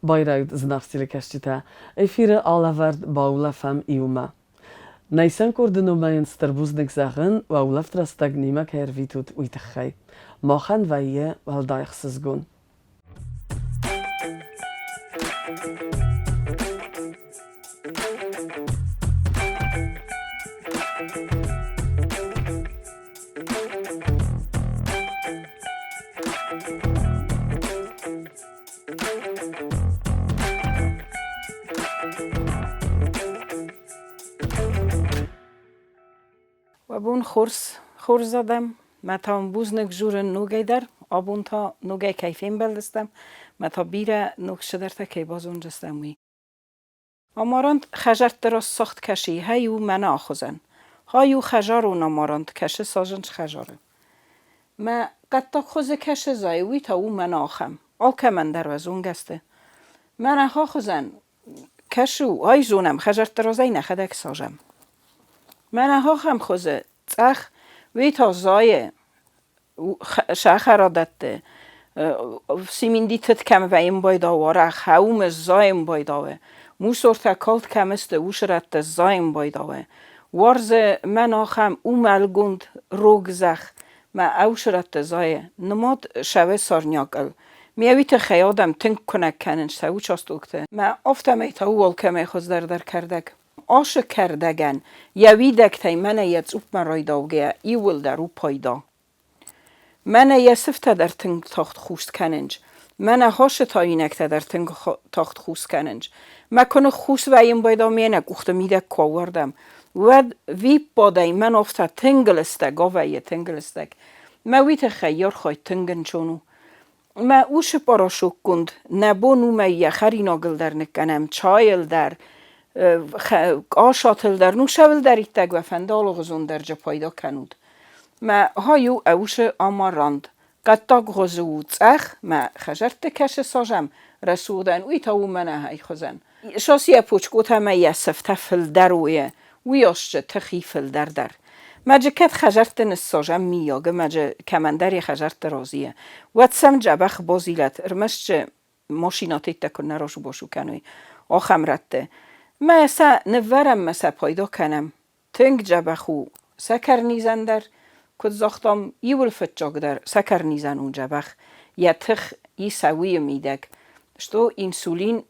Байрайут, зынаргъ телекӕсджытӕ! Эфиры алӕвӕрд баулӕфӕм иумӕ. Нӕ исӕн къорды номӕй стыр бузныг зӕгъын, уӕ улӕфт рӕстӕг немӕ кӕй ӕрвитут, уый тыххӕй. Махӕн вӕййы уӕлдай ӕхсызгон. Уӕ бон хорз, хорз адӕм! Мӕ та уын бузныг дзурын ногӕй дӕр. Абон та ногӕй кӕй фембӕлдыстӕм, мӕ та бирӕ ног цыдӕртӕ кӕй базондзыстӕм, уый. Амарант хӕзӕртты рӕсугъд кӕсы, хай у мӕнӕ ахуызӕн. Хай у хӕзарон амарант, кӕсы сажынч хӕзары. Мӕ хъӕддаг хуызы кӕсы зайы, уый та у мӕнӕ ахӕм. Алкӕмӕн дӕр уӕ зонгӕ сты. Мӕнӕ ахуызӕн кӕсы у, ай зонӕм, хӕзӕртты разӕй нӕхӕдӕг сажӕм. Мӕнӕ ахӕм хуызы цъӕх, уый та зайы сахарадӕтты, циминди тыд кӕм вӕййын байдауы арӕх, хӕумӕ зайын байдауы, мусортӕ калд кӕм сты, уыцы рӕтты зайын байдауы. Уарзы мӕн ахӕм уымӕлгонд рог зӕхх, мӕ ӕусы рӕтты зайы, нымад сӕвы сорнякыл. Ме уый тыххӕй адӕм тынг куынӕг кӕнынц сӕ участокты. Мӕ афтӕмӕй та у алкӕмӕй хуыздӕрдӕр кӕрдӕг. Ашы кӕрдӕгӕн йӕ уидӕгтӕй мӕнӕ йӕ цъупмӕ райдаугӕйӕ иууылдӕр у пайда. Мӕнӕ йӕ сыфтӕ дӕр тынг тагъд хус кӕнынц. Мӕнӕ хосы тауинӕгтӕ дӕр тынг тагъд хус кӕнынц. Мӕ куы ныххус вӕййын байдау ме нӕ къухты мидӕг куы аууӕрдӕм, уӕд виппадӕй мӕн афтӕ тынг лыстӕг авӕййы, тынг лыстӕг. Мӕ уый тыххӕй йе рхайд тынг ӕнцон у. Мӕ усы порошокгонд нӕ бон у мӕ йӕ хӕринагыл дӕр ныккӕнӕм, чайыл дӕр, къасатыл дӕр, ну сӕвыл дӕр иттӕг уӕ фӕнды алыгъуызон дӕр джы пайда кӕнут. Мӕ хай у ӕусы амаранд. Хъӕддаг гъуызы у цъӕх, мӕ хӕзӕртты кӕсы сажӕм, рӕсугъдӕн, уый та у мӕнӕ хай хуызӕн. Сос йӕ почкотӕ мӕ йӕ сыфтӕ фылдӕр уйы, уый асджы тых и фылдӕр дӕр. Мӕджы кӕд хӕзӕртты ныссажӕм миййаг, мӕджы кӕмӕндӕр йӕ хӕзӕртты разыйы, уӕд сӕм дзӕбӕх базилӕт, ӕрмӕст дзы машинӕтӕ куыннӕ расу-басу кӕной, ахӕм рӕтты. Мӕ сӕ ныввӕрӕм мӕ сӕ пайда кӕнӕм. Тынг дзӕбӕх у сӕкӕрнизӕн дӕр, куыд загътам, иуыл фыццагдӕр сӕкӕрнизӕн у дзӕбӕх, йӕ тых ис уыйы мидӕг, что инсулин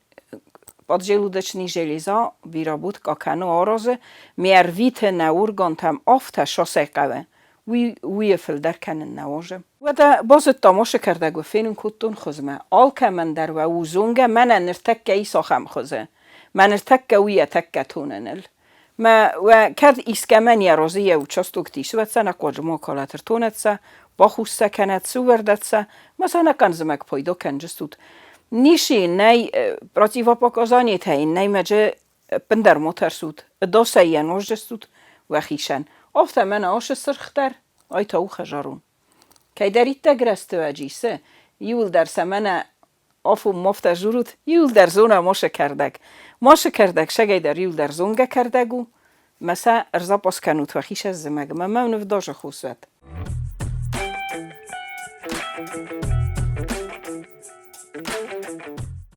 поджелудочный железа выработка кӕны аразы, ме ӕрвиты нӕ органтӕм афтӕ сосӕй хъӕуы, уый уыйы фылдӕр кӕнын нӕ уарзы. Уӕдӕ базыдтам ацы кӕрдӕгы фенын кодтон хуызмӕ. Алкӕмӕн дӕр уӕ у зонгӕ, мӕнӕ ныртӕккӕ ис ахӕм хуызы. Мӕ ныртӕккӕ у йӕ тӕккӕ тоныныл. Мӕ уӕ кӕд искӕмӕн йӕ разы йӕ участокты ис, уӕд сӕ нӕхъуаджы ма калат, ӕртонӕд сӕ, бахус сӕ кӕнӕд, сывӕрдӕд сӕ, ма сӕ ӕнӕхъӕн зымӕг пайда кӕнджыстут. Ницы йын нӕй, противопоказаниетӕ йын нӕй, мӕджы ӕппындӕр ма тӕрсут, досӕй йӕ нозджыстут уӕхицӕн. Афтӕ мӕнӕ ашы сырх дӕр, ай та у хӕзарон. Кӕйдӕриддӕр рӕстӕджы исы, иуылдӕр сӕ мӕнӕ Афон мофтӕ журут, иуылдӕр зона мосы кӕрдӕг. Мосы кӕрдӕг сӕгӕйдӕр иуылдӕр зонгӕ кӕрдӕг у, мӕ сӕ ӕрзапъос кӕнут уӕхи сӕ зымӕгмӕ, мӕ нывдозы хус уӕд.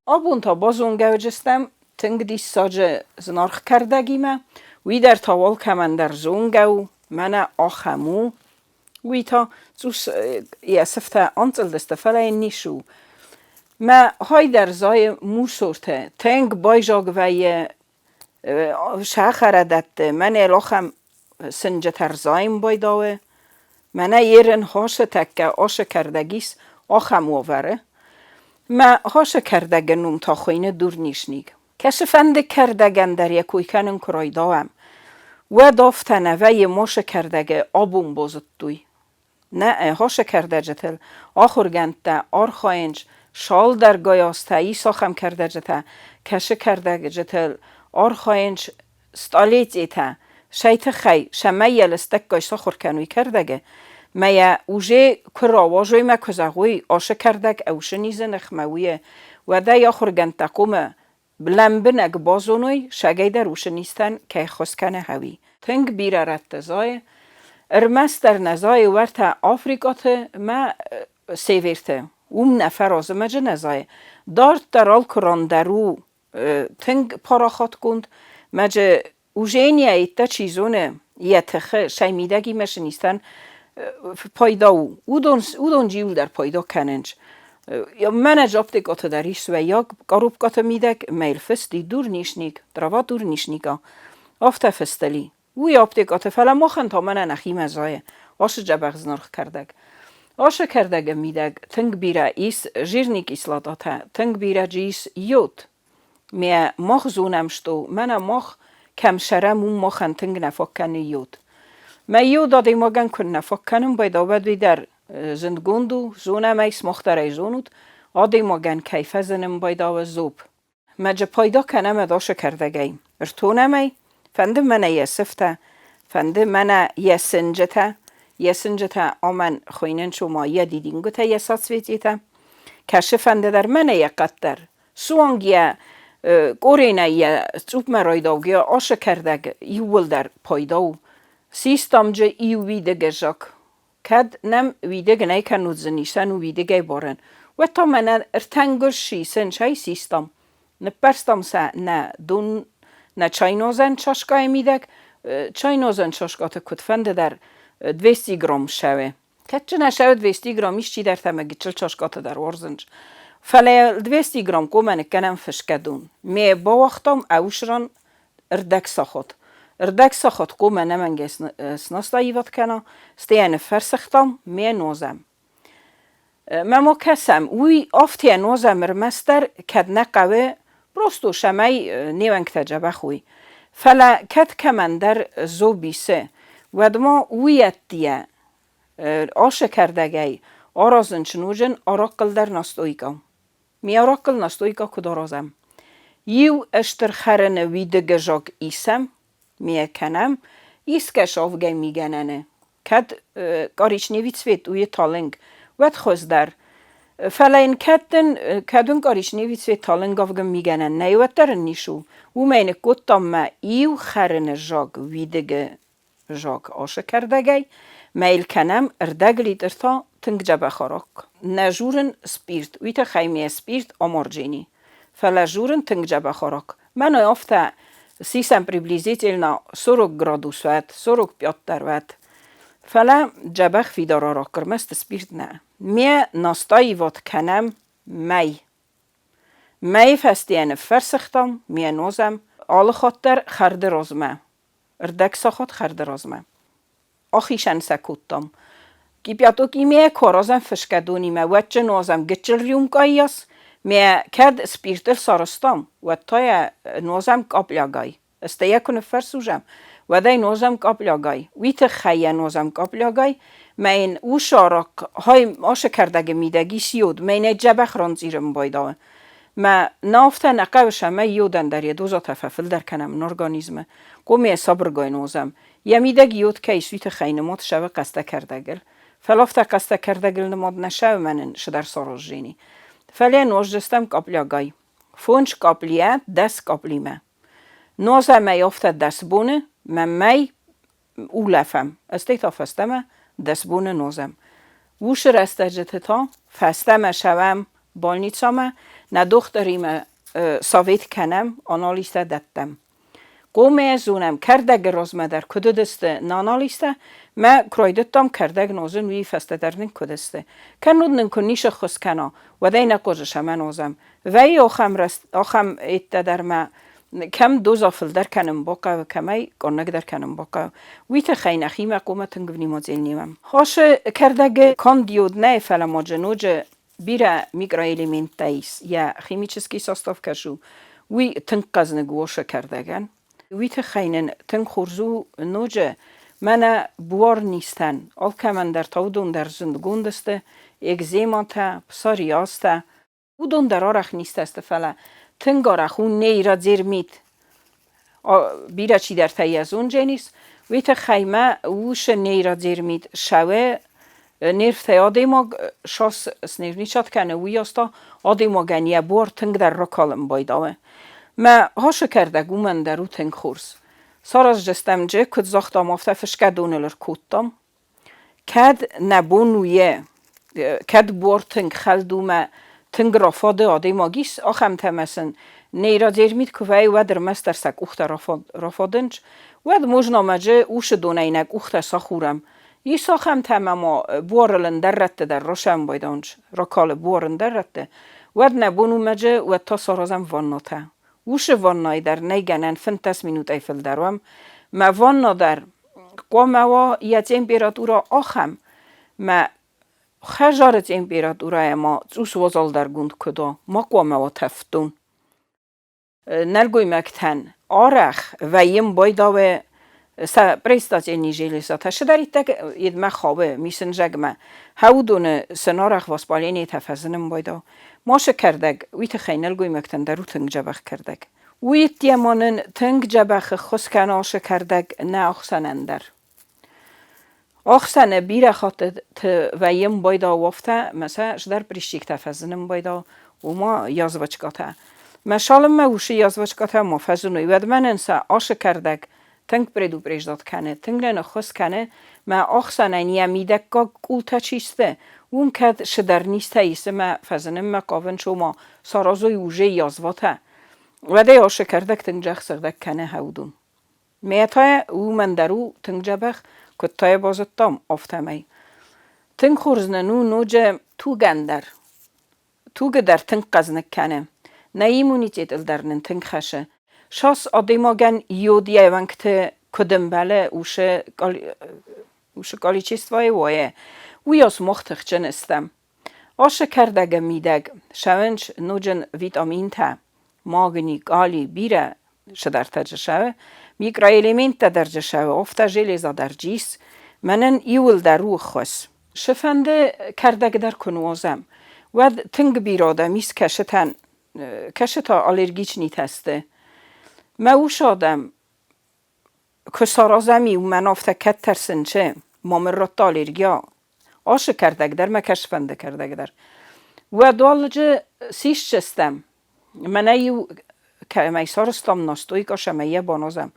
Абон та базонгӕ уыдзыстӕм тынг диссаджы зынаргъ кӕрдӕгимӕ. Уый дӕр та алкӕмӕн дӕр зонгӕ у, мӕнӕ ахӕм у. Уый та цъус йӕ сыфтӕ анцъылдысты, фӕлӕ йын ницы у. Мӕ хай дӕр зайы мусортӕ, тынг байзаг вӕййы сахарадӕтты, мӕнӕ ахӕм сынджытӕ рзайын байдауы. Мӕнӕ ерын хосы тӕккӕ ашы кӕрдӕг ис ахӕм уавӕры. Мӕ хосы кӕрдӕгы ном та хуыйны дурнишник. Кӕцыфӕнды кӕрдӕгӕн дӕр йӕ кой кӕнын куы райдайӕм, уӕд афтӕ нӕ вӕййы мосы кӕрдӕгы абон базыдтой. Нӕ хосы кӕрдӕджытыл ахуыргӕндтӕ архайынц цалдӕргай азтӕ ис ахӕм кӕрдӕджытӕ, кӕцы кӕрдӕджытыл архайынц столетитӕ, сӕй тыххӕй, цӕмӕй йӕ лыстӕггай сахуыр кӕной кӕрдӕгы, мӕ йӕ уже куы рауазой мӕ куы зӕгъой, ашы кӕрдӕг ӕусы низы ныхмӕ уйы, уӕд ӕй ахуыргӕндтӕ хъуамӕ лӕмбынӕг базоной, сагӕйдӕр усы низтӕн кӕй хос кӕны хӕуи. Тынг бирӕ рӕтты зайы, ӕрмӕстдӕр нӕ зайы уӕртӕ Африкӕты мӕ северты. Уым нӕ фӕразы мӕ джы нӕ зайы. Дарддӕр алкуыран дӕр у тынг парахатгонд. Мӕ джы Уженийӕ чи зоны, йӕ тыхы, сӕ мидӕгимӕ сын пайда у. Уыдон, уыдон иуылдӕр пайда кӕнынц. Мӕнӕ аптекӕты дӕр ис свӕййаг коробкӕты мидӕг мӕйыл фыст и дурнишник, трава дурнишника. Афтӕ фыстыли. Уый аптекӕты, фӕлӕ махӕн та мӕнӕ нӕхимӕ зайы ацы дзӕбӕх зынаргъ кӕрдӕг. Ацы кӕрдӕгы мидӕг тынг бирӕ ис жирный кислотатӕ, тынг бирӕ джы ис йод. Мӕ мах зонӕм, что мӕнӕ мах кӕм сӕрӕм, уым махӕн тынг нӕ фаг кӕны йод. Мӕ йод адӕймагӕн куыннӕ фаг кӕнын байдауа, уӕд уый дӕр зындгонд у, зонӕм ӕй, сымах дӕр ӕй зонут, адӕймагӕн кӕй фӕзынын байдауа зоб. Мӕ джы пайда кӕнӕм ӕдасы кӕрдӕгӕй. Ӕртонӕм ӕй, фӕнды мӕнӕ йӕ сыфтӕ, фӕнды мӕнӕ йӕ сынджытӕ, йӕ сынджытӕ амӕн хуыйнынц ома йӕ дидингуытӕ, йӕ соцветитӕ. Кӕсы фӕнды дӕр мӕнӕ йӕ хъӕд дӕр. Суанг йӕ къоренӕй йӕ цъупмӕ райдаугӕ ашы кӕрдӕг иууылдӕр пайда у. Систам джы иу уидыгы зак. Кӕд нӕм уидыг нӕй кӕннод дзы нисан у уидыгӕй барӕн, уӕд та мӕнӕ ӕртӕнгуыз сисын сӕй систам. Ныппӕрстам сӕ нӕ дон, нӕ чайнозӕн чашкӕйы мидӕг. Чайнозӕн чашкӕты куыдфӕнды дӕр 200 грамм ссӕуы. Кӕд нӕ ссӕуы 200 грамм, исчидӕртӕ ӕмӕ гыццыл чашкӕты дӕр уарзынц. Фӕлӕ 200 грамм комӕ ныккӕнӕм фысгӕ дон. Ме бауагътам ӕвсран ӕрдӕг сахат. Ӕрдӕг сахат хъуамӕ ӕнӕмӕнгӕй снастаивад кӕна, стӕй йӕ ныффӕрсыгътам, ме нозӕм. Мӕ ма кӕсӕм, уый афтӕ нозӕм ӕрмӕстдӕр, кӕд нӕ хъӕуы, просто цӕмӕй не уӕнгтӕ дзӕбӕх уой. Фӕлӕ кӕд кӕмӕндӕр зоб исы, уӕд ма уый ӕддийӕ ашы кӕрдӕгӕй аразын чынуджын арахъхъыл дӕр настойка. Ме арахъхъыл настойка куыд аразӕм? Иу стыр хӕрыны уидыгы заг исӕм, ме кӕнӕм, исгӕ сафгӕ мигӕнӕны. Кӕд коричневый цвет уйы талынг, уӕд хуыздӕр. Фӕлӕ йын кӕд дын, кӕд уын коричневый цвет талынг авгын мигӕнӕн нӕй, уӕддӕр ын низ у. Уымӕй ныккодтам мӕ иу хӕрыны заг уидыгы заг ашы кӕрдӕгӕй, мӕ йыл кӕнӕм ӕрдӕг литр та тынг дзӕбӕх арахъхъ. Нӕ журын спъирт, уый тыххӕй ме спъирт амарджени. Фӕлӕ журын тынг дзӕбӕх арахъхъ. Мӕнӕ афтӕ сисӕм приблизительно 40 градус уӕд, 45 дӕр уӕд. Фӕлӕ дзӕбӕх фидар арахъхъ ӕрмӕст спъирт нӕ. Ме настаивать кӕнӕм мӕй. Мӕйы фӕстейӕ ныффӕрсыгътам, ме нозӕм алы хатт дӕр хӕрды размӕ. Ӕрдӕг сахат хӕрды размӕ. Ахицӕн сӕ кодтам. Кипятокимӕ куы аразӕм фысгӕ донимӕ, уӕд джы нуазӕм гыццыл рюмкӕйы йас. Мӕ кӕд спиртыл сарӕзтам, уӕд та йӕ нуазӕм къаплягай. Стӕй йӕ куы ныффӕрсузӕм, уӕд ӕй нуазӕм къаплягай. Уый тыххӕй йӕ нуазӕм къаплягай, мӕ йын уыцы арахъхъ хай ашы кӕрдӕгы мидӕг ис йод, мӕ йын ӕй дзӕбӕх ранцъирын байдауы. Мӕ нӕ афтӕ нӕ хъӕуы, цӕмӕй йодӕн дӕр йӕ дозӕтӕ фӕфылдӕр кӕнӕм нӕ организмы. Хъуамӕ йӕ сабыргай нуазӕм. Йӕ мидӕг йод кӕй ис, уый тыххӕй нымад цӕуы хъӕстӕ кӕрдӕгыл. Фӕлӕ афтӕ хъӕстӕ кӕрдӕгыл нымад нӕ цӕуы, мӕ нын цыдӕр сараздзӕни. Фӕлӕ нуаздзыстӕм къаплягай. Фондз къаплийӕ 10 къаплимӕ. Нуазӕм ӕй афтӕ 10 боны, мӕ мӕй улӕфӕм, стӕй та фӕстӕмӕ 10 боны нозӕм. Уыцы рӕстӕджыты та фӕстӕмӕ цӕуӕм больницӕмӕ, нӕ дохтыримӕ совет кӕнӕм, анализтӕ дӕттӕм. Хъуамӕ зонӕм, кӕрдӕгы размӕ дӕр куыд уыдысты нӕ анализтӕ, мӕ куы райдыдтам кӕрдӕг нозын, уый фӕстӕ дӕр нын куыд сты. Кӕннод нын куы ницы ххуыс кӕна, уӕд ӕй нӕ хъуызы сӕмӕ нозӕм. Вӕййы ахӕм, ахӕм еттӕ дӕр мӕ кӕм доза фылдӕр кӕнын бахъӕуы, кӕмӕй къаннӕгдӕр кӕнын бахъӕуы. Уый тыххӕй нӕхимӕ хъуамӕ тынг внимательней уӕм. Ашы кӕрдӕгы канд йод нӕй, фӕлӕ ма дзы ноджы бирӕ микроэлементтӕ ис. Йӕ химический состав кӕс у, уый тынг хъӕзныг у ашы кӕрдӕгӕн. Уый тыххӕй нын тынг хорз у ноджы мӕнӕ буарнизтӕн, алкӕмӕн дӕр та уыдон дӕр зындгонд сты, экзематӕ, псориазтӕ. Уыдон дӕр арӕх низтӕ сты, фӕлӕ тынг арӕх у нейродермит. Бирӕ чидӕртӕ йӕ зондзӕнис. Уый тыххӕй мӕ усы нейродермит сӕуы нервтӕй адӕймаг сас снервничать кӕны, уыйас та адӕймагӕн йӕ буар тынгдӕр ракалын байдауы. Мӕ хасы кӕрдӕг уымӕн дӕр у тынг хорз. Сараздзыстӕм джы, куыд загътам, афтӕ фысгӕ доныл ӕркодтам. Кӕд нӕ бон у йе Кӕд буар тынг хӕлд у мӕ тынг рафады адӕймаг ис, ахӕмтӕ мӕ сын нейродермит куы вӕййы, уӕд ӕрмӕстдӕр сӕ къухтӕ рафадынц. Уӕд можно мӕджы усы донӕй нӕ къухтӕ сахурӕм. Ис ахӕмтӕ ӕмӕ ма буарыл ӕндӕр рӕтты дӕр расӕмбайданц, ракалы буар ӕндӕр рӕтты. Уӕд нӕ бон у мӕджы, уӕд та саразӕм ваннатӕ. Усы ваннайы дӕр нӕй гӕнӕн 15 минутӕй фылдӕр уӕм. Мӕ ванна дӕр хъуамӕ уа йӕ температурӕ ахӕм, мӕ хӕдзары температурӕйӕ ма цъус уазалдӕргонд куыд уа, ма хъуамӕ уа тӕвддон. Нӕлгоймӕгтӕн арӕх вӕййын байдауы сӕ предстательный железатӕ цыдӕриддӕр йедмӕ хауы мисынзӕгмӕ. Хӕудоны сын арӕх воспалениетӕ фӕзынын байдау. Масы кӕрдӕг уый тыххӕй нӕлгоймӕгтӕн дӕр у тынг дзӕбӕх кӕрдӕг. Уый йеддӕмӕ нын тынг дзӕбӕх ӕххуыс кӕны ацы кӕрдӕг нӕ ӕхсӕнӕн дӕр. Ӕхсӕны бирӕ хӕттыты вӕййӕм байдау афтӕ, мӕ сӕ цыдӕр прищиктӕ фӕзынын байдау, ома язвочкатӕ. Мӕ цалынмӕ уыцы язвочкатӕ ма фӕзыной, уӕдмӕ нын сӕ ацы кӕрдӕг тынг предупреждать кӕны, тынг нын ӕххуыс кӕны, мӕ ӕхсӕнӕн йӕ мидӕггаг къултӕ чи сты, уым кӕд цыдӕр низтӕ исы мӕ фӕзынынмӕ хъавынц, ома саразой уже язватӕ, уӕд ӕй ацы кӕрдӕг тынг зӕхсыгъдӕг кӕны хӕудун. Мӕ та уымӕн дӕр у тынг дзӕбӕх, куыд та йӕ базыдтам, афтӕмӕй. Тынг хорз нын у ноджы тугӕн дӕр. Тугы дӕр тынг хъӕзныг кӕны. Нӕ иммунитетыл дӕр нын тынг хӕсы. Сас адӕймагӕн йод йӕ уӕнгты куыд ӕмбӕлы, уыцы количествойы уайы, уыйас мах тыхджын стӕм. Ацы кӕрдӕгы мидӕг сӕвынц ноджы витаминтӕ, магний, калий, бирӕ цыдӕртӕ дзы сӕвы, микроэлементтӕ дӕр дзы сӕвы, афтӕ железа дӕр дзы ис. Мӕнӕн иуылдӕр у ӕххуыс. Цыфӕнды кӕрдӕг дӕр куы нуазӕм, уӕд тынг бирӕ адӕм ис кӕсытӕн, кӕсытӕ аллергичнитӕ сты. Мӕ ус адӕм куы саразӕм иу, мӕн афтӕ кӕд тӕрсын, чи, ма мын радта аллергия, ацы кӕрдӕг дӕр мӕ кӕсфӕнды кӕрдӕг дӕр. Уӕд уалдзӕджы сисдзыстӕм, Мӕнӕ-иу кӕмӕй сарӕзтам настойкӕ, цӕмӕй йӕ баназӕм.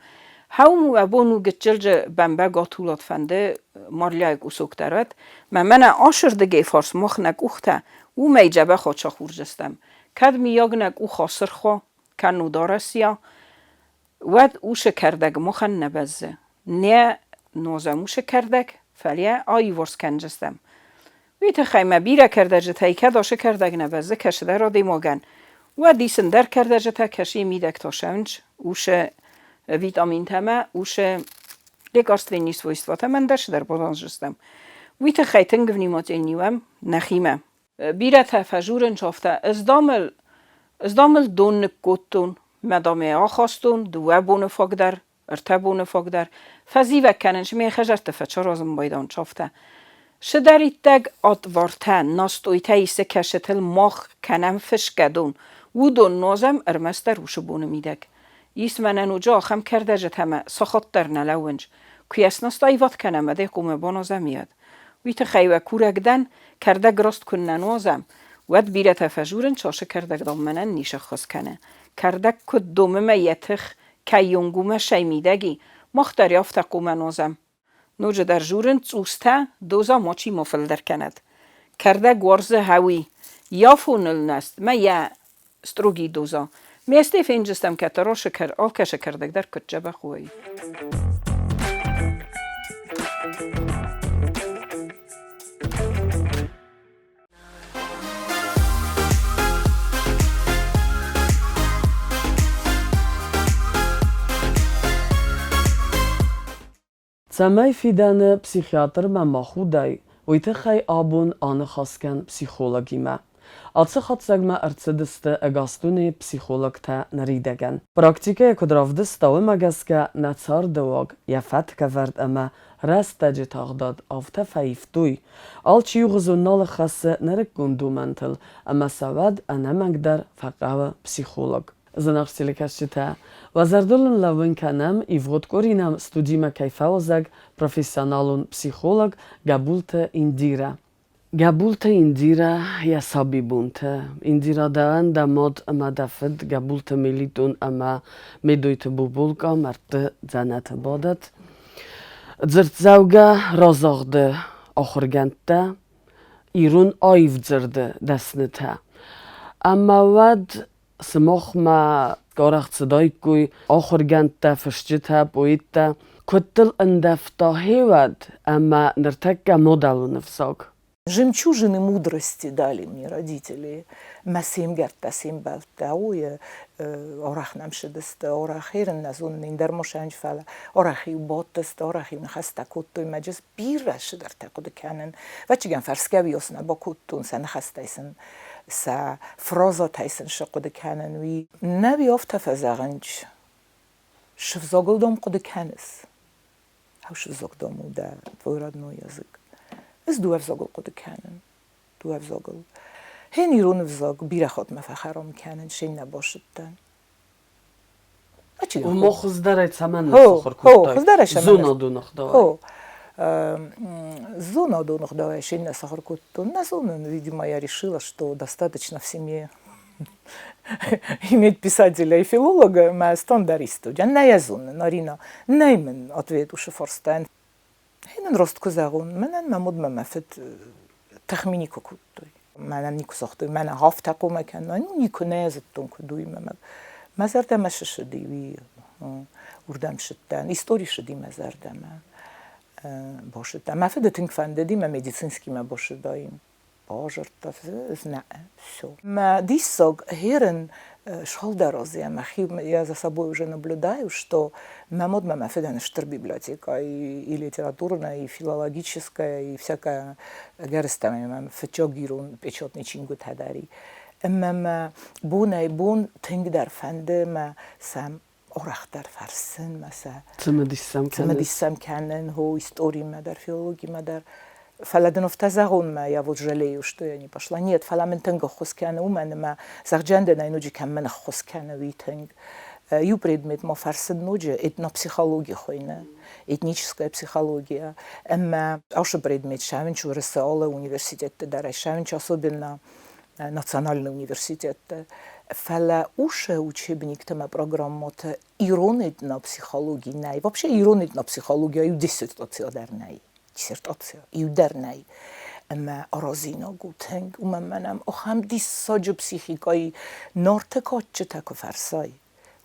Хӕум уӕ бон у гыццылджы бӕмбӕг атулат фӕнды марляйы кусок дӕр уӕд. Мӕ мӕнӕ асырдыгӕй фарс мах нӕ къухтӕ уымӕй дзӕбӕх ацахурдзыстӕм. Кӕд миййаг нӕ къух асырх уа, кӕннод арӕсийа, уӕд уыцы кӕрдӕг махӕн нӕ бӕззы. Нӕ нозӕм уыцы кӕрдӕг, фӕлӕ аиуварс кӕндзыстӕм. Уый тыххӕй мӕ бирӕ кӕрдӕджытӕй кӕд ацы кӕрдӕг нӕ бӕззы кӕцыдӕр адӕймагӕн, уӕд ис ӕндӕр кӕрдӕджытӕ, кӕцыйы мидӕг та сӕвынц уыцы витаминтӕ ӕмӕ уыцы лекарственные свойствотӕ ӕмӕ ӕндӕр цыдӕр базондзыстӕм. Уый тыххӕй тынг внимательный уӕм нӕхимӕ. Бирӕтӕ фӕдзурынц афтӕ, ӕз дам ыл, ӕз дам ыл дон ныккодтон, мӕ дам ӕй ахастон дыууӕ боны фаг дӕр, ӕртӕ боны фаг дӕр. Фӕзивӕг кӕнын, ме хӕдзӕртты фӕцаразын байдӕн афтӕ. Цыдӕриддӕг отвартӕ, настойтӕ исы кӕсытыл мах кӕнӕм фысгӕ дон, уыдон нуазӕм ӕрмӕстдӕр уыцы боны мидӕг. Ис мӕнӕ ноджы ахӕм кӕрдӕджытӕ ӕмӕ сахат дӕр нӕ лӕууынц. Куы йӕ снастаивад кӕнӕм, уӕд ӕй хъуамӕ баназӕм иӕд. Уый тыххӕй уӕ курӕг дӕн, кӕрдӕг раст куыннӕ нуазӕм, уӕд бирӕтӕ фӕжурынц, ацы кӕрдӕг, дам, мӕнӕн ницы ӕххуыс кӕны. Кӕрдӕг куыд домы мӕ йӕ тых, кӕйонг уымӕ сӕй мидӕги, мах дӕр афтӕ хъуамӕ нуазӕм. Ноджыдӕр журын цъустӕ доза мачи ма фылдӕр кӕнӕд. Кӕрдӕг уарзы хӕуи, йафоныл нӕст мӕ йӕ строги доза. Местӕй фенджыстӕм кӕддӕр алкӕцы кӕрдӕг дӕр куыд дзӕбӕх уой. Цӕмӕй фидӕны психиатрмӕ ма худай, уый тыххӕй абон аныхас кӕн психологимӕ. Ацы хатдзӕгмӕ ӕрцыдысты ӕгас дунейы психологтӕ ныридӕгӕн. Практикӕйы куыд равдыста, уымӕ гӕсгӕ нӕ цардыуаг, йӕ фӕткӕвӕрд ӕмӕ рӕстӕджы тагъдад афтӕ фӕивтой, алчи иугъуызон нал ӕххӕссы нырыккон домӕнтыл ӕмӕ сӕ уӕд ӕнӕмӕнгдӕр фӕхъӕуы психолог. Зынаргъ телекӕсджытӕ, уӕ зӕрдыл ын лӕууын кӕнӕм, ивгъуыд къуыри нӕм студимӕ кӕй фӕуазӕг профессионалон психолог Гӕбулты Индирӕ. Гӕбулты Индирӕ йӕ сабибонты. Индирӕ дӕуӕн дӕ мад ӕмӕ дӕ фыд Гӕбулты Мелитон ӕмӕ Медойты Бубулкъа мӕрдты дзӕнӕты бадӕт. Дзырддзӕугӕ разагъды ахуыргӕндтӕ. Ирон аив дзырды дӕснытӕ. Ӕмӕ уӕд сымахмӕ арӕх цыдаиккой ахуыргӕндтӕ, фысджытӕ, поэттӕ. Куыд дыл ӕндӕвта гъеуӕд ӕмӕ ныртӕккӕ мадӕлон ӕвзаг? Жемчужины мудрости дали мне родители. Мӕ се мгӕрттӕ, се мбӕлттӕ, ой, арӕх нӕм цыдысты, арӕх ерын нӕ зонын, ӕндӕр мосӕнджы, фӕлӕ арӕх-иу бадтысты, арӕх-иу ныхӕстӕ кодтой, мӕ джыз бирӕ цыдӕртӕ хъуыды кӕнын. Ӕвӕццӕгӕн, фӕрсгӕ уыйас нӕ бакодтон, сӕ ныхӕстӕй сын, сӕ фразӕтӕй сын цы хъуыды кӕнын, уый. Нӕ уый афтӕ фӕзӕгъынц, сывзагыл дам хъуыды кӕныс. Ау дам у дӕ твой родной язык. Ӕз дыууӕ ӕвзагыл хъуыды кӕнын. Дыууӕ ӕвзагыл. Хен ирон ӕвзаг бирӕ хатт мӕ фӕхӕрам кӕнын, се ннӕ басыдтӕн. Ома хуыздӕрӕй цӕмӕн сахуыр кодтай? Хуыздӕрӕй цӕмӕн? Зонадон ӕгъдауӕй. Хо. Зонадон ӕгъдауӕй се ннӕ сахуыр кодтон. Нӕ зонын, видимо, я решила, что достаточно в семье иметь писателя и филолога, мӕ стандарист уыдзӕн. Нӕ йӕ зонын, Арина, нӕй мын ответ уышы фарстӕн. Мын рост куы зӕгъон, мӕнӕн мӕ модмӕ мӕ фыд тыхми никуы кодтой. Мӕнӕн никуы загътой, мӕнӕ афтӕ хъуамӕ кӕнай, ну никуы нӕ йӕ зыдтон, куыд уый мӕ мӕ зӕрдӕмӕ сысыди, уый уырдӕм сыдтӕн. Истори сыди мӕ зӕрдӕмӕ. Басыдтӕн. Мӕ фыды тынг фӕндыди мӕ медицинскимӕ басыдаин. Базырдта, нӕ, все. Мӕ диссаг херын шалдӕр мӕхи я за собой уже наблюдаю, что мӕ модмӕ мӕ фыдӕн стыр библиотека и литературная, и филологическая, и всякая ӕгӕрыстӕмӕй мӕм фыццаг ирон печатный чингуытӕ дӕр и. Ӕмӕ мӕ бонӕй-бон тынгдӕр фӕнды мӕ сӕм арӕхдӕр фӕрсын мӕ сӕ цымыдис сӕм кӕнын. Цымыдис сӕм кӕнын, хо, историмӕ дӕр, филологимӕ дӕр. Фӕлӕ дын афтӕ зӕгъон мӕ, я вот жалею, что я не пошла. Нет, фӕлӕ мын тынг ӕххуыс кӕны, уымӕн ӕмӕ зӕгъджан дӕн ӕй ноджы кӕм мын ӕххуыс кӕны, уый тынг. Иу предмет ма фӕрсын ноджы этнопсихологи хуыйны, этническая психология. Ӕмӕ ашы предмет сӕвынч Уырысы алы университетты дӕр, сӕвынч особенно национальный университетты. Фӕлӕ усы учебникты ӕмӕ программӕты ирон этнопсихологи нӕй. Вообще ирон этнопсихология иу диссертация дӕр нӕй. Диссертация иу дӕр нӕй. Ӕмӕ аразинаг у тынг, уымӕн мӕнӕм ахӕм диссаджы психикӕйы Нарты кадджытӕ куы фӕрсай,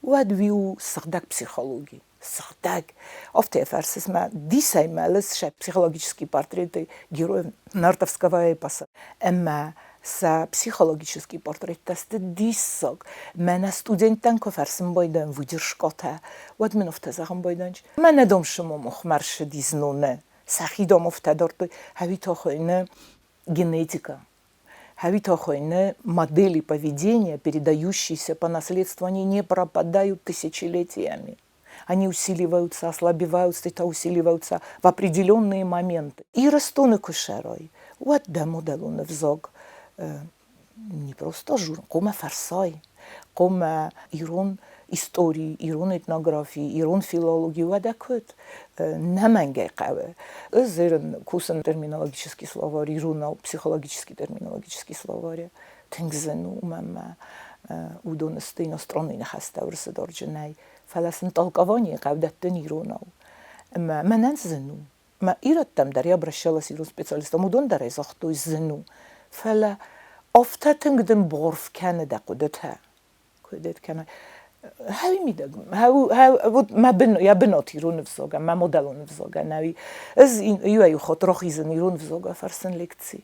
уӕд уый у сыгъдӕг психологи. Сыгъдӕг. Афтӕ фӕрсыс мӕ, дисӕй мӕлыс сӕ психологический портреты героев нартовского эпоса. Ӕмӕ сӕ психологический портреттӕ сты диссаг. Мӕнӕ студенттӕн куы фӕрсын байдайын выдержкӕтӕ, уӕд мын афтӕ зӕгъын байдайынц, мӕнӕ дам сымомох мӕрсыди зноны, сӕхи дам афтӕ дардтой, ӕви та хуыйны генетика. Ӕви та хуыйны модели поведения, передающиеся по наследству, они не пропадают тысячелетиями. Они усиливаются, ослабеваются, это усиливаются в определенные моменты. Ирыстоны куы сӕрай, уӕд дӕ мадӕлон ӕвзаг не просто жур, хъуамӕ фӕрсай, хъуамӕ ирон истори, ирон этнографи, ирон филологи, уӕдӕ куыд? Нӕмӕнгӕй хъӕуы. Ӕз ирын кусын терминологический словарь, иронау психологический терминологический словарь. Тынг зын у, уымӕн мӕ уыдон сты иностранный ныхӕстӕ уырысы дӕрджынӕй, фӕлӕ сын толкование хъӕуы дӕттын иронау. Ӕмӕ мӕнӕн зын у. Мӕ ирӕттӕм дӕр я обращалась ирон специалисттӕм, уыдон дӕр ӕй загътой зын у. Фӕлӕ афтӕ тынг дын борф кӕны дӕ хъуыдытӕ. Куыд кӕнай. Хӕуи мидӕг, вот мӕ бын, йӕ бынат ирон ӕвзагӕн, мӕ мадӕлон ӕвзагӕн ӕви ӕз иуӕй-иу хатт рахизын ирон ӕвзагӕй фӕрсын лекци.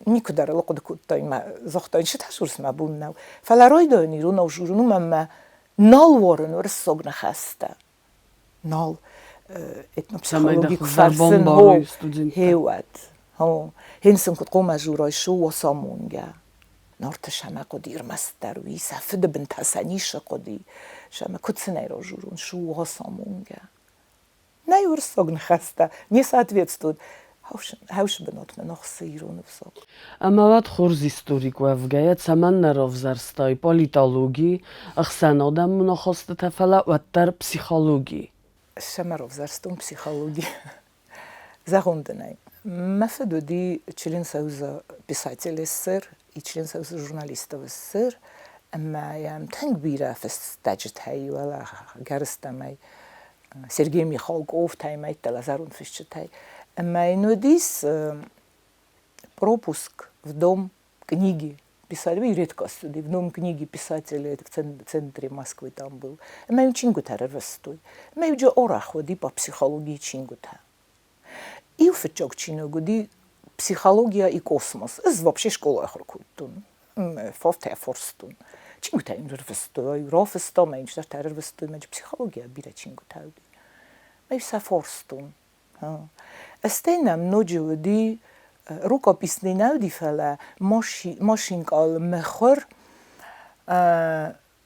Никуы дӕр ыл хъуыды кодтаин, мӕ загътаин, цы тасурс мӕ бон нӕу. Фӕлӕ райдайын иронау журын, уымӕн мӕ нал уарын уырыссаг ныхӕстӕ. Нал этнопсихологи куы фӕрсын, хо, хеуӕд. Хо, хин сын куыд хъуамӕ журай, шу уацамонгӕ. Нарты сӕмӕ хъуыди ӕрмӕстдӕр уый, сӕ фыды бынтӕ сӕ нисы хъуыди. Сӕмӕ куыд сын ӕй ражурон, шу уацамонгӕ. Нӕй уырыссаг ныхӕстӕ не соответствуют. Хӕусы бынатмӕ ныхсы ирон ӕвзаг. Ӕмӕ уӕд хорз историк уӕвгӕйӕ цӕмӕннӕ равзӕрстай политологи, ӕхсӕнадӕмон ахастытӕ, фӕлӕ уӕддӕр психологи? Цӕмӕ равзӕрстон психологи? Зӕгъон дын ӕй. Мӕ фыд уыди член Союза писателей СССР и член Союза журналистов СССР, ӕмӕ йӕм тынг бирӕ фыстӕджытӕ и уӕлӕ гӕрыстӕмӕй Сергей Михалков, Таймӕйттӕ, Лазарон фысджытӕй. Ӕмӕ йын уыдис. Пропуск в дом книги писали, редко сюда, в дом книги писателя, это в центре Москвы там был. Ӕмӕ чингуытӕ ӕрвыстой. Ӕмӕ иу арӕх уыди по психологии чингуытӕ. Иу фыццаг чиныг уыди «Психология и космос». Ӕз вообще скъолайы ахуыр кодтон. Фортӕ форстон. Чингуытӕ йын ӕрвыстой, рафыста мӕ йын чидӕртӕ ӕрвыстой, мӕ психология бирӕ чингуытӕ уыди. Мӕ сӕ форстон. Стӕй нӕм ноджы уыди рукописный нӕ уыди, фӕлӕ машинкъал мыхуыр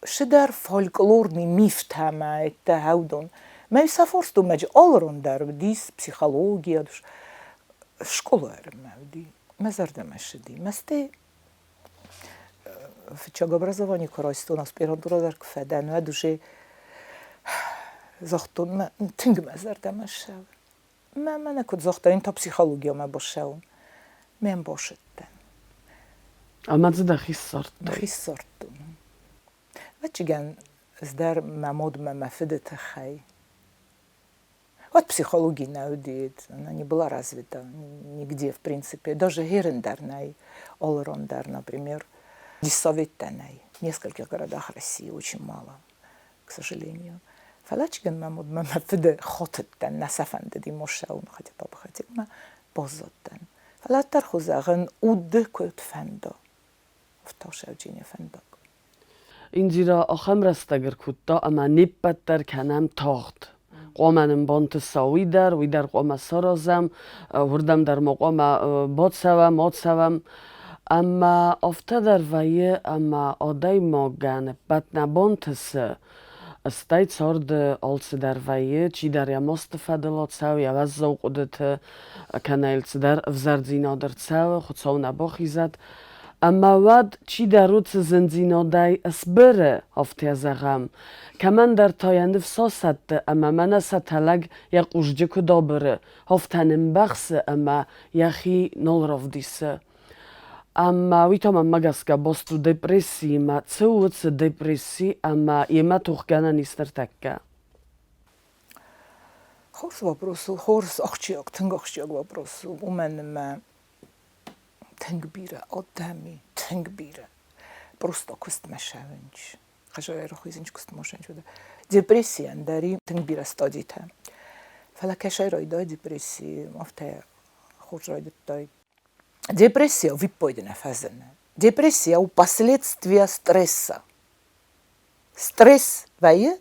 цыдӕр фольклорный мифтӕ ӕмӕ ӕддӕ уыдон. Мӕ сӕ форстон мӕджы алырон дӕр уыдис психология, скъола ӕрмӕ уыди. Мӕ зӕрдӕмӕ ссыди. Мӕ стӕй фыццаг образовани куы райстон, аспирантурӕ дӕр куы фӕдӕн, уӕд уже загътон, мӕ тынг мӕ зӕрдӕмӕ ссӕуы. Мӕ мӕнӕ куыд загъта, ин та психологиямӕ бассӕуын. Мӕм басыдтӕн. Ӕмӕ дзы дӕхи ссардтай? Мӕхи ссардтон. Ӕвӕццӕгӕн, ӕз дӕр мӕ модмӕ мӕ фыды тыххӕй. Вот психологи нӕ уыди, она не была развита нигде, в принципе. Даже херен дӕр нӕй, алыран дӕр, например. Диссоветтӕ нӕй. В нескольких городах России очень мало, к сожалению. Фӕлӕ чигӕн мӕ модмӕ мӕ фыды хотыдтӕн, нӕ сӕ фӕндыди моссӕуын, хотя папа хотел, мӕ баззадтӕн. Фӕлӕ ӕддӕр зӕгъын, уды куыд фӕнда, афтӕ сӕвджине фӕндаг. Индира ахӕм рӕстӕг ӕркодта, ӕмӕ не ппӕт дӕр кӕнӕм тагъд. Хъуамӕ нын бантыса уый дӕр, уый дӕр хъуамӕ саразӕм, уырдӕм дӕр ма хъуамӕ бацӕуӕм, ацӕуӕм. Ӕмӕ афтӕ дӕр вӕййы, ӕмӕ адӕймагӕн ӕппӕт нӕ бантысы, стӕй царды алцыдӕр вӕййы, чидӕр йӕ масты фӕдыл ацӕуы, йӕ уӕззау хъуыдыты, кӕнӕ йыл цыдӕр ӕвзӕрдзинад ӕрцӕуы, Хуыцау нӕ бахизӕд. Ӕмӕ уӕд чидӕр уыцы зындзинадӕй ысбыры, афтӕ зӕгъӕм. Кӕмӕндӕр та йӕ ныфс асӕтты ӕмӕ мӕнӕ сӕтӕлӕг йӕ хъузджы куыд абыры, афтӕ нымбӕхсы ӕмӕ йӕхи нал равдисы. Ӕмӕ уый та мӕнмӕ гӕсгӕ баст у депрессиимӕ. Цы у уыцы депресси ӕмӕ йемӕ тохгӕнӕн ис ныртӕккӕ? Хорз вопрос у, хорз, ахсджиаг, тынг ахсджиаг вопрос у, уымӕн ӕмӕ тынг бирӕ адӕми, тынг бирӕ. Просто куыстмӕ сӕвынч. Хӕсайрохизынч куыстмӕ сӕвынч. Депрессийӕн дӕр и тынг бирӕ стадитӕ. Фӕлӕ кӕсай райдай депресси, афтӕ хорз райдыдтай. Депрессия виппайды нӕ фӕзыны. Депрессия у последствия стресса. Стресс вӕййы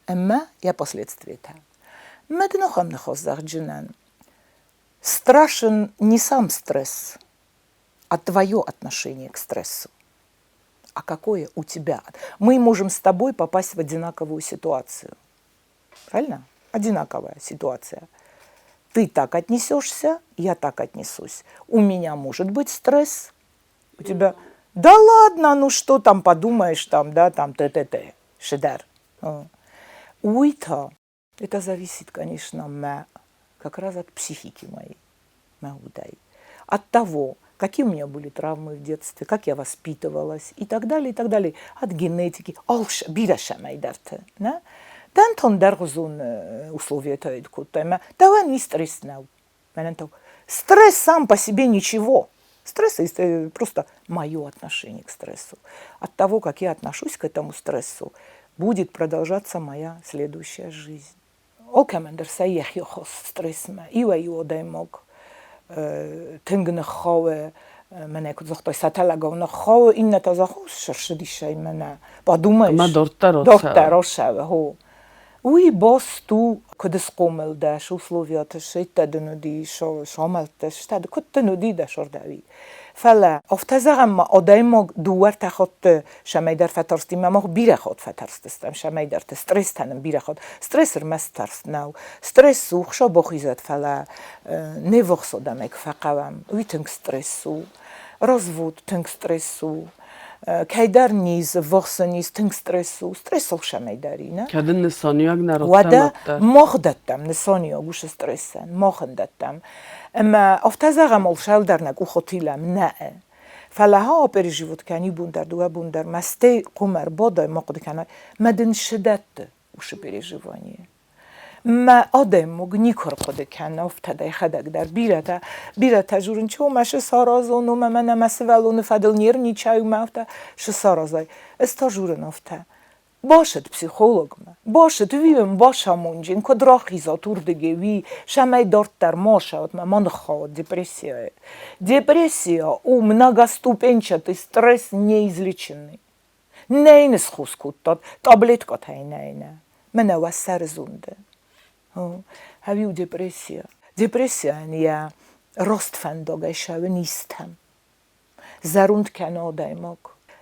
ӕмӕ йӕ последствиятӕ. Мӕ дын ахӕм ныхас зӕгъджынӕн. Страшен не сам стресс, а твое отношение к стрессу. А какое у тебя? Мы можем с тобой попасть в одинаковую ситуацию. Правильно? Одинаковая ситуация. Ты так отнесешься, я так отнесусь. У меня может быть стресс, у тебя... Да ладно, ну что там подумаешь там, да, там т-т-т, шидар. Уый-то, это зависит, конечно, мӕ, как раз от психики моей, мӕ удӕй. От того, какие у меня были травмы в детстве, как я воспитывалась и так далее, и так далее. От генетики. Алш, бирӕ цӕмӕйдӕрты, нӕ? Дӕнтон дӕргъуызон условиятӕ кодтай мӕ дӕуӕн ни стресс нӕу. Мӕнӕн та стресс сам по себе ничего. Стресс это просто мое отношение к стрессу. От того, как я отношусь к этому стрессу, будет продолжаться моя следующая жизнь. Алкӕмӕн дӕр сӕ йӕхи хос стрессмӕ. Иуӕй-иу адӕймаг тынг ныххауы, мӕнӕ куыд загътай, сӕтӕлӕгау ныххауы, иннӕтӕ зӕгъы, сырсыдисӕй мӕнӕ, подумаешь. Ӕмӕ дарддӕр Дарддӕр ацӕуы, хо. Уый баст у, куыд схъомыл дӕ, условияты сӕйттӕ дын уыди, самӕлттӕ стӕ куыд дын уыди дӕ сордӕуи. Фӕлӕ афтӕ зӕгъӕм ма адӕймаг дыууӕ-ӕртӕ хатты цӕмӕйдӕр фӕтарсти, мӕ мах бирӕ хатт фӕтарстыстӕм цӕмӕйдӕрты, стресстӕ нын бирӕ хатт. Стресс ӕрмӕст тарст нӕу. Стресс у, Хуыцау бахизӕд, фӕлӕ не ввахс адӕмӕй куы фӕхъӕуӕм, уый тынг стресс у. Развод тынг стресс у. Кӕйдӕр низ, ввахсы низ тынг стресс у. Стрессыл цӕмӕйдӕр и, нӕ? Кӕд ын нысаниуӕг нӕ Уӕдӕ мах дӕттӕм нысаниуӕг уыцы стрессӕн, мах ын дӕттӕм. Ӕмӕ афтӕ зӕгъӕм, олсӕлдӕр нӕ къухы тилӕм, нӕ. Фӕлӕ ха переживут кӕн иу бон дӕр, дыууӕ бон дӕр, мӕ стӕй къуым ӕрбадай, ма хъуыды кӕнай, мӕ дын цы дӕтты уыцы переживание. Мӕ адӕймаг никуы ӕрхъуыды кӕны афтӕ дӕхӕдӕг дӕр. Бирӕтӕ, бирӕтӕ дзурынц, о, мӕ шы саразон, о, мӕ мӕнӕ мӕ сывӕллоны фӕдыл не рничай, мӕ афтӕ шы саразай. Ӕз та журын афтӕ. Башыд психологмӕ, башыд уый бацамонджын, куыд рахизат уырдыгӕй, уый, цӕмӕй дарддӕр ма сӕуат ма ма ныххауат депрессияйы. Депрессия у многоступенчатый стресс неизлеченный. Нӕ йын схус кодтат, таблеткӕтӕй нӕ нӕ. Мӕнӕ уӕ сӕры зонды. Ӕви у депрессия? Депрессияйӕн йӕ раст фӕндагӕй сӕуы низтӕм. Зӕронд кӕны адӕймаг.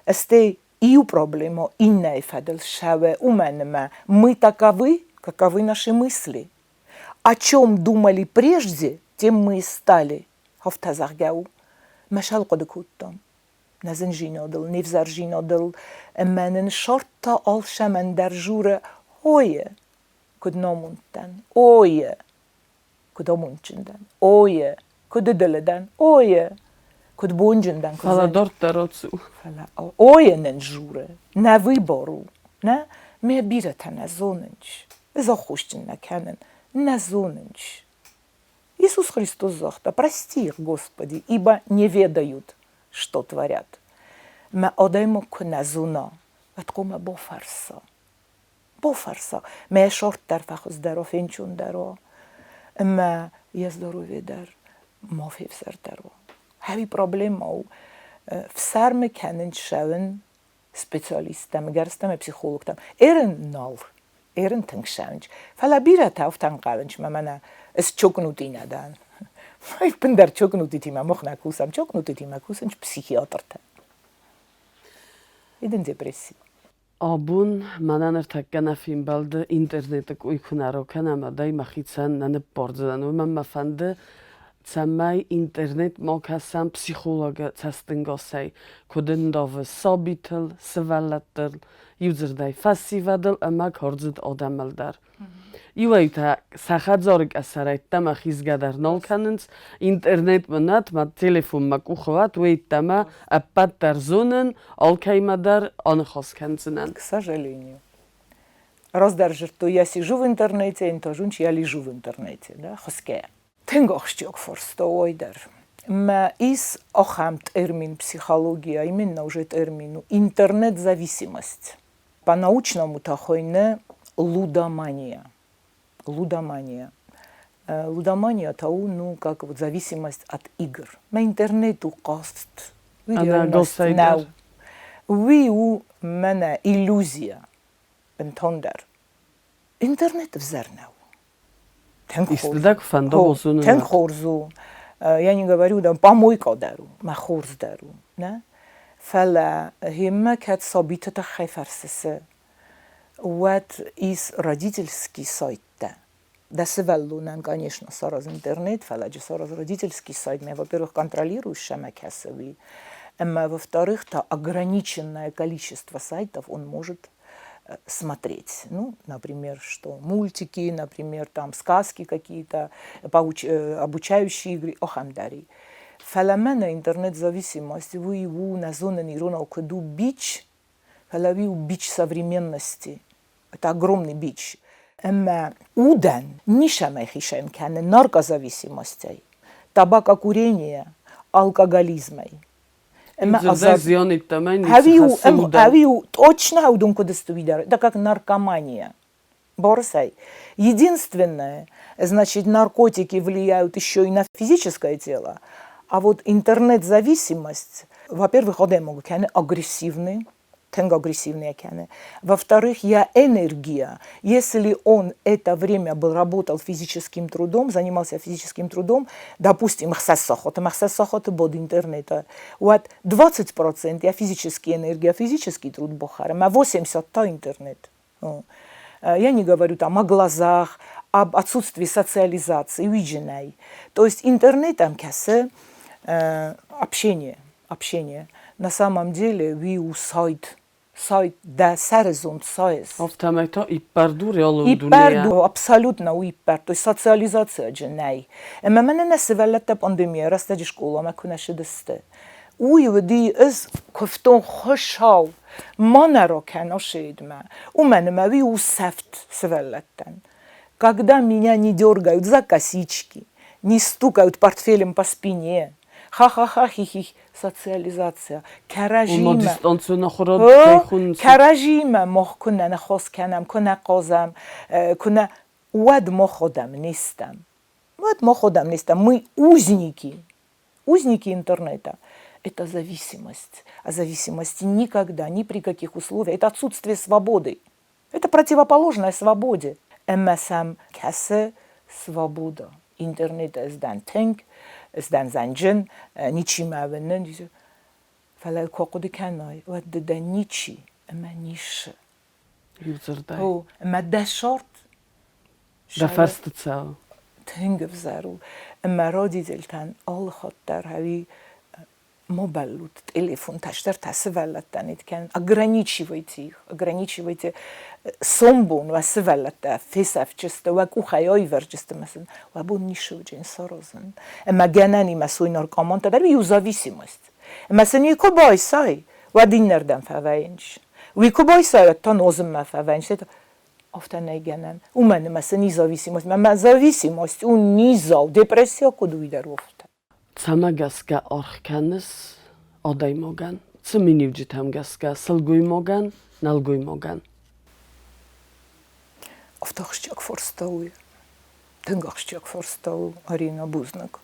Стӕй иу проблема иннӕйы фӕдыл ссӕуы, уымӕн ӕмӕ мы таковы, каковы наши мысли. О чем думали прежде, тем мы и стали. Афтӕ зӕгъгӕ у. Мӕ сӕл хъуыды кодтам. Нӕ зынзинадыл, не взӕрзинадыл, ӕмӕ нын ссардта алцӕмӕн дӕр журы ойы, куыд намонд дӕн, ойы, куыд амондджын дӕн, ойы, куыд ӕдылы дӕн, ойы, куыд бонджын дӕн. Фӕлӕ дарддӕр ацу. Фӕлӕ ойы нын журы, нӕ выбор у, нӕ, мӕ бирӕтӕ нӕ зонынц, ӕз аххосджын нӕ кӕнын, нӕ зонынц. Иисус Христос загъта, прости их, Господи, ибо не ведают, что творят. Мӕ адӕймаг куы нӕ зона, уӕд хъуамӕ бафӕрса. Бафӕрса. Мӕ сорт дӕр фӕхуыздӕр у, фенчондӕр у. Ӕмӕ йӕ здоровье дӕр ма февзӕрдӕр у. Ӕви проблема у. Фсӕрмы кӕнын ссӕуын специалисттӕм, гӕрзтӕм, психологтӕм. Эрын нал. Эрын тынг сӕнч. Фӕлӕ бирӕтӕ афтӕ ӕнхъӕлынч, мӕ мӕнӕ ӕз чокнутый нӕ дӕн. Ӕппындӕр чокнутытимӕ мах нӕ кусӕм, чокнутытимӕ кусынч психиатртӕ. И дын депресси. Абон мӕнӕ ныртӕккӕ нӕ фембӕлды интернеты къуй куы нӕ ракӕнӕм, уӕд мӕхицӕн нӕ ныббардзынӕн. Уымӕн мӕ фӕнды, цӕмӕй интернет ма кӕсӕм психологы цӕстӕнгасӕй, куыд ӕндавы сабитыл, сывӕллӕттыл, иудзырдӕй фӕсивӕдыл ӕмӕ кардзыд адӕмыл дӕр. Иуӕй-иутӕ сӕ хӕдзары къӕсӕрӕйттӕмӕ хизгӕ дӕр нал кӕнынц, интернетмӕ нӕт, мӕ телефон мӕ къухы уӕд, уый йеддӕмӕ ӕппӕт дӕр зонын, алкӕимӕ дӕр аныхас кӕндзынӕн. К сожалению. Раздӕр дзырдтой, я сижу в интернете, ӕнтӕзунч, я лежу в интернете, да, хуысгӕйӕ. Тынг ахсджиаг фарста уой дӕр. Мӕ ис ахӕм термин психология, именно уже термин интернет-зависимость. По-научному та хуыйны лудомания. Лудомания. Лудомания та у, ну, как вот зависимость от игр. Мӕ интернет у хъазт. Уый реальность нӕу. Уый у мӕнӕ иллюзия бынтондӕр. Интернет ӕвзӕр нӕу. Исты фӕнды уыдзынӕ? Тынг хорз у. Я не говорю, да, помойка дӕр у, мӕ хорз дӕр у, нӕ? Фӕлӕ гъемӕ кӕд сабиты тыххӕй фӕрсысы, уӕд ис родительский сайттӕ. Дӕ сывӕллонӕн, конечно, сараз интернет, фӕлӕ джы сараз родительский сайт, мӕ, во-первых, контролируешь ӕмӕ кӕсы уый, ӕмӕ, во-вторых, та ограниченное количество сайтов он может смотреть. Ну, например, что мультики, например, там сказки какие-то, обучающие игры, ахӕм Фӕлӕ мӕнӕ интернет-зависимость уый у нӕ зонын иронау куыд у бич, фӕлӕ уый у бич современности. Это огромный бич. Ӕмӕ удӕн ницӕмӕй хицӕн кӕны наркозависимостӕй, табакокурение, алкоголизмӕй. Ӕмӕ зиан йеддӕмӕ ницы хӕссы удӕн. Ӕви у точно уыдон куыд сты, уый дӕр, это как наркомания. Борсай. Единственное, значит, наркотики влияют еще и на физическое тело, а вот интернет-зависимость, во-первых, адӕймаг кӕны агрессивный, тынг агрессивный кӕны. Во-вторых, я энергия. Если он это время был, работал физическим трудом, занимался физическим трудом, допустим, 6 сахаты бод интернета, вот 20% я физическая энергия, физический труд бахӕры, а 80 та интернет. Я не говорю там о глазах, об отсутствии социализации, уиджинай. То есть интернет там кӕсы общение, общение. На самом деле уый у сайт, сайт дӕ сӕрызонд сайыс. Афтӕмӕй та иппӕрд у реалон Иппӕрд у, абсолютно у иппӕрд, то есть социализация джы нӕй. Ӕмӕ мӕнӕ нӕ сывӕллӕттӕ пандемийӕ рӕстӕджы скъоламӕ куы нӕ сыдысты, уый уыди ӕз куывтон Хуыцау, ма нӕ ракӕн асыйдмӕ, уымӕн ӕмӕ уый у сӕфт сывӕллӕттӕн. Когда меня не дергают за косички, не стукают портфелем по спине, ха-ха-ха, хи-хи, социализация. Ома Кӕрӕдзимӕ дистанцион ахуырад кӕй хонынц? Кӕрӕдзимӕ мах куы нӕ ныхас кӕнӕм, куы нӕ хъазӕм, куы нӕ, уӕд мах адӕм не стӕм. Уӕд мах адӕм не стӕм. Мы узники, узники интернета. Это зависимость. А зависимости никогда, ни при каких условиях. Это отсутствие свободы. Это противоположное свободе. Ӕмӕ сӕм кӕсы свобода. Интернет ӕз дӕн тынг, ӕз дӕн зӕнджын, ничи мӕ уыны. Фӕлӕ куы ахъуыды кӕнай, уӕд ды дӕ ничи ӕмӕ ницы. Иудзырдӕй. О, ӕмӕ дӕ сорт Дӕ фӕрсты цӕуы. Тынг ӕвзӕр у. Ӕмӕ родительтӕн алы хатт дӕр ӕви ма бӕллут телефонтӕ, стӕртӕ сывӕллӕттӕн кӕнын, ограничивайте их, ограничивайте. Сомбон уӕ сывӕллӕттӕ фесӕфджысты, уӕ къухӕй айвӕрджысты ӕмӕ сын уӕ бон ницы уыджын саразын. Ӕмӕ гӕнӕнимӕ суй наркомантӕ дӕр иу зависимость. Ӕмӕ сын уый куы байсай, уӕд иннӕрдӕм фӕвӕййынц. Уый куы байсай, уӕд та нозынмӕ фӕвӕййынц. Афтӕ нӕй гӕнӕн. Уымӕн ӕмӕ сын и зависимость. Мӕ зависимость у низау, депрессия куыд уый дӕр афтӕ. Цӕмӕ гӕсгӕ аргъ кӕныс адӕймагӕн? Цы миниуджытӕм гӕсгӕ сылгоймагӕн, нӕлгоймагӕн? Афтӕ ахсджиаг фарста у. Тынг ахсджиаг фарста у, Арина, бузныг.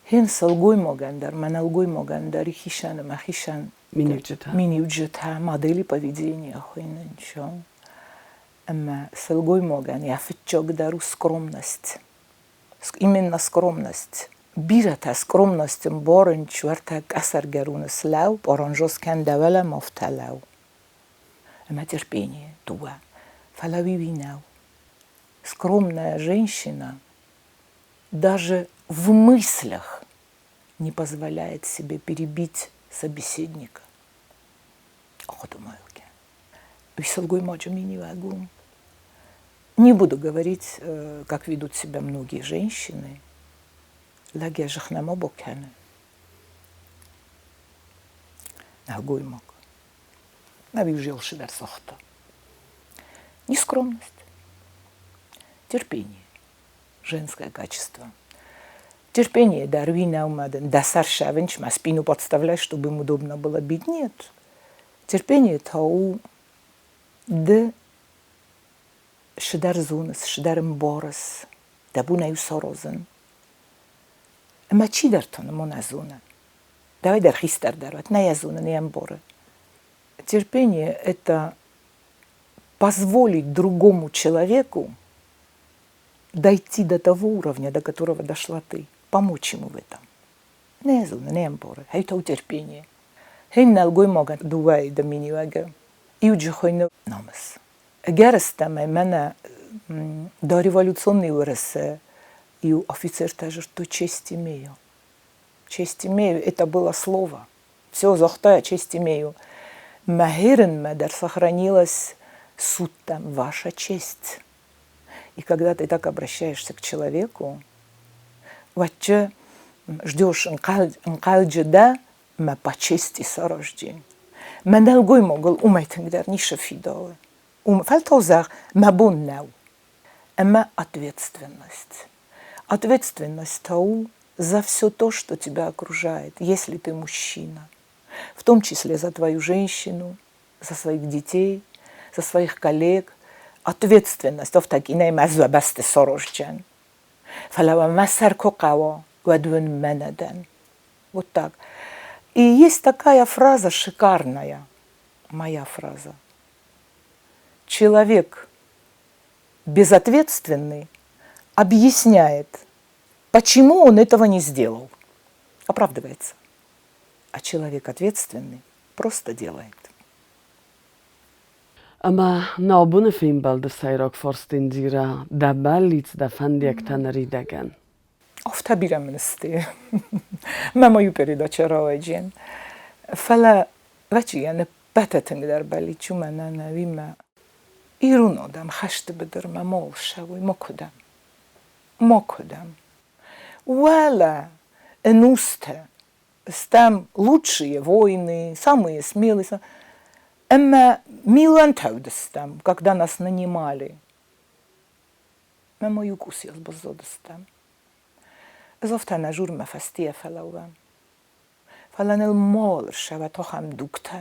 Хин сылгоймагӕн дӕр, мӕ нӕлгоймагӕн дӕр хицӕн ӕмӕ хицӕн миниуджытӕ. Миниуджытӕ, модели поведения хуыйнынц. Ӕмӕ сылгоймагӕн йӕ фыццагдӕр у скромность. Именно скромность. Бирӕтӕ скромность ӕмбарынц, уӕртӕ къӕсӕргӕроны слӕу, паранжоз кӕн дӕ уӕлӕ ма афтӕ лӕу. Ӕмӕ терпение дыууӕ. Фӕлӕ уый уый нӕу. Скромная женщина даже в мыслях не позволяет себе перебить собеседника. Ахъуыды ма йыл кӕн. Уый сылгоймаджы миниуӕг у. Не буду говорить, как ведут себя многие женщины. Лӕг йӕ зых нӕма бакӕны. Нӕлгоймаг. Ӕви уже дӕр загъта. Нескромность, терпение, женское качество. Терпение дӕр уый нӕу мӕ дын дӕ сӕр сӕвынч мӕ спину подставляй, чтобы им удобно было бить. Нет. Терпение та у ды цыдӕр зоныс, цыдӕр ӕмбарыс, дӕ бон ӕй у саразын. Ӕмӕ чидӕртӕ нымон нӕ зоны. Давай дӕр хистӕр дӕр уӕд, нӕ йӕ зоны, нӕ йӕ ӕмбары. Терпение – это позволить другому человеку дойти до того уровня, до которого дошла ты, помочь ему в этом. Нӕ зоны, нӕ ӕмбары. Ай та у терпение. Хин нӕлгоймагӕн дыууӕйы дӕ миниуӕгы. Иуджы хуыйны намыс. Ӕгӕрыстӕмӕй мӕнӕ дореволюционный Уӕрӕсе иу офицертӕ жырдтой честь имею. Честь имею – это было слово. Все, загъта, честь имею. Мӕ херынмӕ дӕр сохранилась суд там ваша честь. И когда ты так обращаешься к человеку, уӕдчы ждешь ӕнхъӕлджы дӕ мӕ по чести сараздзӕн. Мӕ нӕлгоймагыл уымӕй тынгдӕр ницы фидауы. Фӕлтау зӕгъ, мӕ бон нӕу. Ӕмӕ ответственность. Ответственность та у за все то, что тебя окружает, если ты мужчина. В том числе за твою женщину, за своих детей, за своих коллег. Ответственность афтӕ инӕй мӕ бӕсты сараздзӕн. Фӕлӕ уӕ мӕ сӕр куы хъӕуа, уӕд уын мӕнӕ дӕн. Вот так. И есть такая фраза шикарная, моя фраза. Человек безответственный объясняет, почему он этого не сделал. Оправдывается. А человек ответственный просто делает. Ӕмӕ нӕ абоны фембӕлды сӕйраг фарст Индирӕ, дӕ бӕллиц, дӕ фӕндиӕгтӕ ныридӕгӕн? Афтӕ бирӕ мын сты. Мӕ мою передача рауайджен. Фӕлӕ ӕвӕццӕгӕн ӕппӕты тынгдӕр бӕллиц у мӕнӕн ӕви мӕ ирон адӕм хӕсты быдырмӕ ма ссӕуой макуыдӕм. Макуыдӕм. Уӕлӕ ӕнустӕ стӕм лучшие воины, самые смелые. Ӕмӕ милуантӕ уыдыстӕм, когда нас нанимали. Мӕ ма иу къусийыл баззадыстӕм. Ӕз афтӕ нӕ журмӕ фӕстийӕ фӕлӕууӕм. Фӕлӕ ныл мауал ссӕуӕд ахӕм дугтӕ.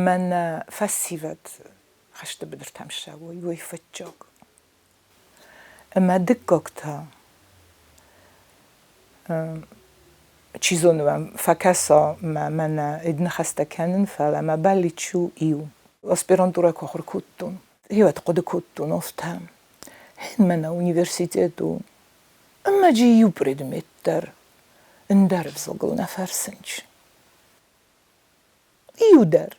Мӕнӕ фӕсивӕд хӕсты быдыртӕм ссӕуой, уый фыццаг. Ӕмӕ дыккаг та, чи зоны уӕм фӕкӕса мӕ мӕнӕ ныхӕстӕ кӕнын, фӕлӕ мӕ бӕллиц у иу. Аспирантурӕ куы ахуыр кодтон, гъеуӕд хъуыды кодтон афтӕ, мӕнӕ университет у, ӕмӕ джи иу предмет дӕр ӕндӕр ӕвзагыл нӕ фӕрсынч. Иу дӕр.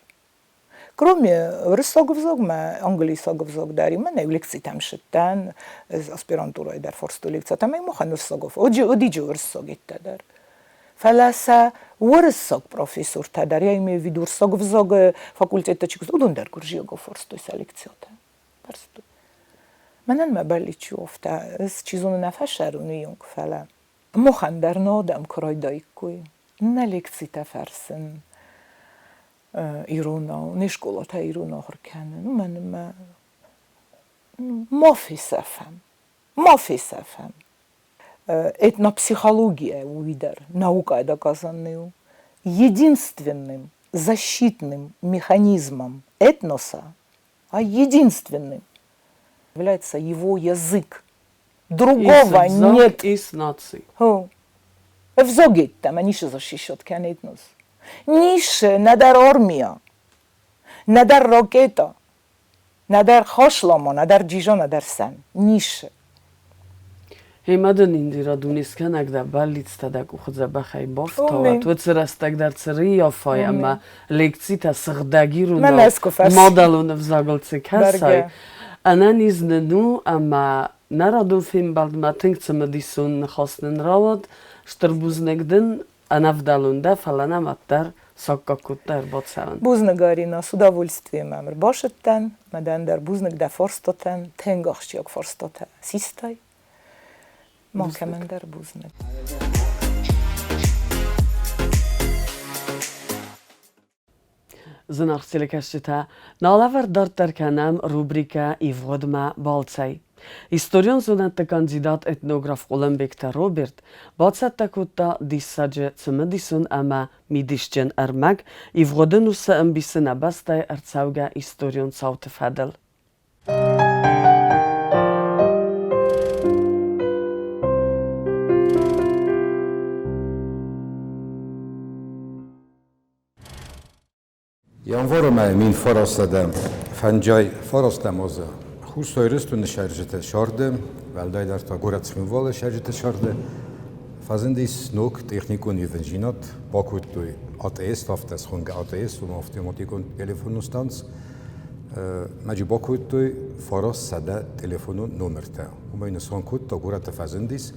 Кроме уырыссаг ӕвзагмӕ, англисаг ӕвзаг дӕр имӕ нӕ лекцитӕм сыдтӕн, аспирантурӕйы дӕр фарстой лекцитӕ, ӕмӕ махӕн уырыссаг уыдиджы уырыссаг йедтӕ дӕр. Фӕлӕ сӕ уырыссаг профессортӕ дӕр, я имею в виду уырыссаг ӕвзагы факультеттӕ чи куыста, уыдон дӕр гуырдзиагау фарстой сӕ лекцитӕ. Фарстой. Мӕнӕн мӕ бӕллиц у афтӕ, ӕз чи зоны нӕ фӕсӕрон уыйонг, фӕлӕ махӕн дӕр нӕ адӕм куы райдаиккой нӕ лекцитӕ фӕрсын иронау, не скъолатӕ ирон ахуыр кӕнын, уымӕн ӕмӕ ма фесӕфӕм, ма фесӕфӕм. Этнопсихология уый дӕр наукӕй доказанный у. Единственным защитным механизмом этноса, а единственным является его язык. Другого нет. Из нации. Ӕвзаг йеддӕмӕ ницы защищать кӕны этнос. Ницы, нӕдӕр армия, нӕдӕр ракета, нӕдӕр хаслама, нӕдӕр джиза, нӕдӕр сӕн. Ницы. Гъемӕ дын Индира дунескӕнӕг дӕ бӕллицтӕ дӕ къухы дзӕбӕхӕй бафтауӕд. Уыцы рӕстӕг дӕр цырыййафай ӕмӕ лекцитӕ сыгъдӕг иронау мадӕлон ӕвзагыл цы кӕсай. Ӕнӕниз нын у ӕмӕ нӕ радон фембӕлдмӕ тынг цымыдисон ныхас нын рауад. Стыр бузныг дын, ӕнӕвдӕлон дӕ, фӕлӕ нӕм ӕддӕр саккаг кодта ӕрбацӕуын. Бузныг, Арина, с удовольствием ӕм ӕрбацыдтӕн. Мадӕн дӕр бузныг дӕ фарстатӕн, тынг ахсджиаг фарстатӕ систай. Макӕмӕн дӕр бузныг. Зынаргъ телекӕсджытӕ, налӕвӕрд дарддӕр кӕнӕм рубрикӕ «Ивгъуыдмӕ балцӕй». Историон зонӕдты кандидат этнограф Хъуылымбегты Роберт бацӕттӕ кодта диссаджы цымыдисон ӕмӕ мидисджын ӕрмӕг ивгъуыды ӕнусы ӕмбисы нӕ бӕстӕйы ӕрцӕугӕ историон цауты фӕдыл. Январы мӕйы 1959 азы Хуссар Ирыстоны сӕрджыты сӕрды, уӕлдайдӕр та горӕт Цхинвалы сӕрджыты сӕрды, фӕзындис ног техникон ивындзинад, бакодтой АТС, афтӕ схонгӕ АТС, ома автоматикон телефонон станц. Мӕджы бакодтой 900 телефонон номертӕ. Уымӕй нысан кодта, горӕты фӕзындис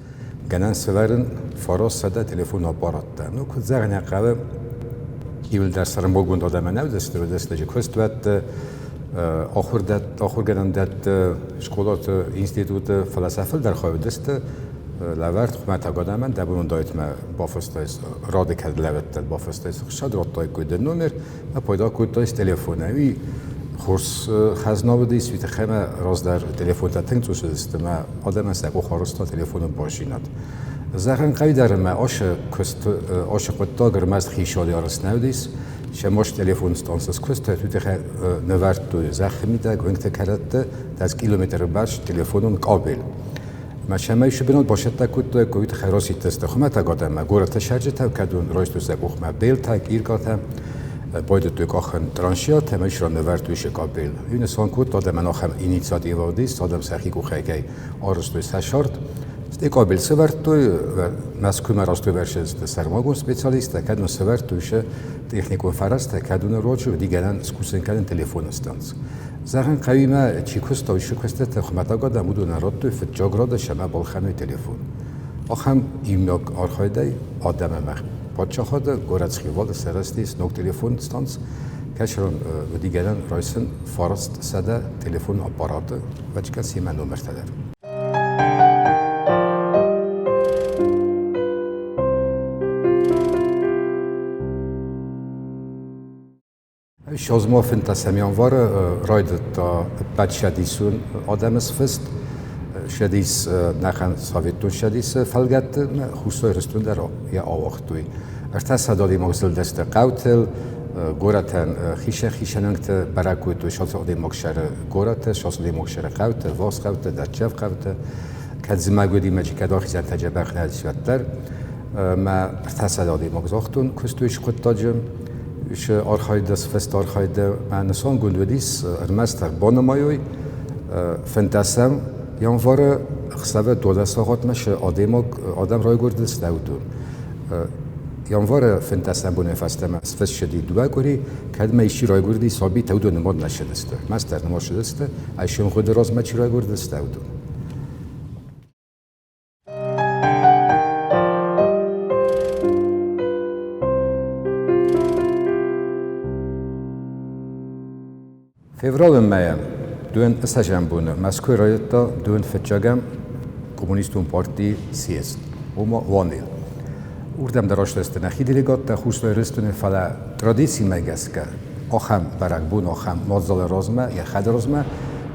гӕнӕн сӕвӕрын 900 телефон аппараттӕ. Ну, куыд зӕгъын ӕй хъӕуы, иуылдӕр сӕрмагонд адӕмӕн нӕ уыдысты, уыдысты куыстуӕтты, ахуыргӕнӕндӕтты, скъолаты, институты, фӕлӕ сӕ фылдӕр хай уыдысты лӕвӕрд хуымӕтӕг адӕмӕн, дӕ бон уыдаид бафыстай рады кӕд лӕвӕрдтӕ бафыстай хсад радтаиккой дӕ номер, пайда кодтай телефонӕй. Уый хорз хӕзна уыдис, уый тыххӕй мӕ раздӕр телефонтӕ тынг цъус уыдысты мӕ адӕмӕн сӕ къух арӕзта телефоны бастдзинад. Зӕгъын хъӕуы мӕ ацы куыст, ацы хъуыддаг ӕрмӕст хицауады арӕзт нӕ уыдис. Сӕ маст телефон станцы скуыста, уый тыххӕй нывӕрдтой зӕххы мидӕг, уынгты кӕрӕтты 10 километры бӕрц телефонон кабель. Мӕ сӕмӕй сыбынон басӕттӕ кодтой, уый тыххӕй расидтысты хуымӕтӕг адӕммӕ, горӕты цӕрджытӕ, кӕд уын райстой сӕ къухмӕ белтӕ, къиркатӕ, байдыдтой къахын траншеятӕ ӕмӕ ис ранӕвӕрдтой сӕ кабель. Уый нысан кодта, адӕмӕн ахӕм инициативӕ уыдис, адӕм сӕхи къухӕй кӕй арӕзтой сӕ сӕрд. Стӕй кабель сӕвӕрдтой, Мӕскуымӕ растойвӕрсты сӕрмагонд специалисттӕ, кӕд уын сӕвӕрдтой сӕ техникон фӕрӕзтӕ, кӕд уын руаджы уыди гӕнӕн скусын кӕнын телефоны станц. Зӕгъын хъӕуимӕ чи куыста, уыцы куыстытӕ хуымӕтӕг адӕм уыдонӕн радтой фыццаг рады сӕмӕ балхӕной телефон. Ахӕм иунӕг архайдӕй адӕм ӕмӕ паддзахады горӕт Цхинвалы сарӕзтис ног телефон станц, кӕцыран уыди гӕнӕн райсын 900 телефон аппараты вӕчкӕ семӕ номертӕ дӕр. Ссӕдзмӕ январы райдыдта ӕппӕтцӕдисон адӕмы сфыст. Ссыдис нӕхъӕн Советон Цӕдисы фӕлгӕтты Хуссар Ирыстон дӕр йӕ ауагътой. 300 адӕймаг зылдысты хъӕутыл, горӕтӕн хицӕн-хицӕнӕнгты бӕрӕг кодтой 60 адӕймаг сӕры горӕты, 60 адӕймаг сӕры хъӕуты, ввахс хъӕуты, дӕрддзӕф хъӕуты. Кӕд зымӕг уыди мӕ чи кӕд ахизӕнтӕ дзӕбӕх нӕ уӕддӕр. Мӕ 300 адӕймаг загътон куыстой хъуыддаджы. Уыцы архайды, сфест архайды мӕ нысангонд уыдис ӕрмӕстдӕр банымайой 15 январы ӕхсӕвы 12 сахатмӕ цы адӕймаг адӕм райгуырдысты, уыдон. Январы 15 бонӕй фӕстӕмӕ сфыссыди дыууӕ къуыри, кӕдмӕ исчи райгуырди, сабитӕ уыдон нымад нӕ ссыдысты. Мастер нымад ссыдысты, айсӕмгъуыды размӕ чи райгуырдысты, уыдон. Февралы мӕйы дыууын ссӕдзӕм боны Мӕскуыйы райдыдта дыууын фыццӕгӕм Коммунистон партийы съезд, ома Уанел. Уырдӕм дӕр растысты нӕхи делегаттӕ Хуссар Ирыстоны, фӕлӕ традицимӕ гӕсгӕ ахӕм бӕрӕгбон, ахӕм мадзалы размӕ, йӕ хӕдразмӕ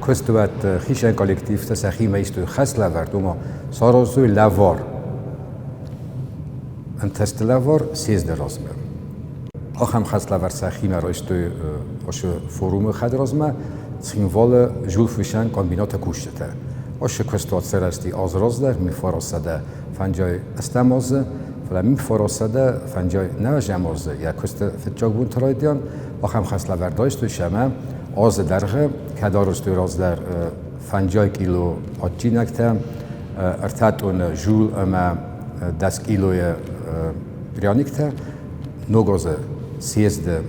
куыстуӕтты хицӕн коллективтӕ сӕхимӕ истой хӕслӕвӕрд, ома саразой лӕвар, ӕнтысты лӕвар съезды размӕ. Ахӕм хӕслӕвӕрд сӕхимӕ райстой ацы форумы хӕдразмӕ Цхинвалы жулфысӕн комбинаты кусджытӕ. Ацы куыстуат сырӕзти аз раздӕр, 1958 азы, фӕлӕ 1959 азы йӕ куысты фыццаг бонты райдиан ахӕм хӕслӕвӕрд райстой ӕмӕ азы дӕргъы кӕд арӕзтой раздӕр фӕнджай кило адджинӕгтӕ, ӕртӕ тъоны жул ӕмӕ 10 килойы пряниктӕ, ног азы съезды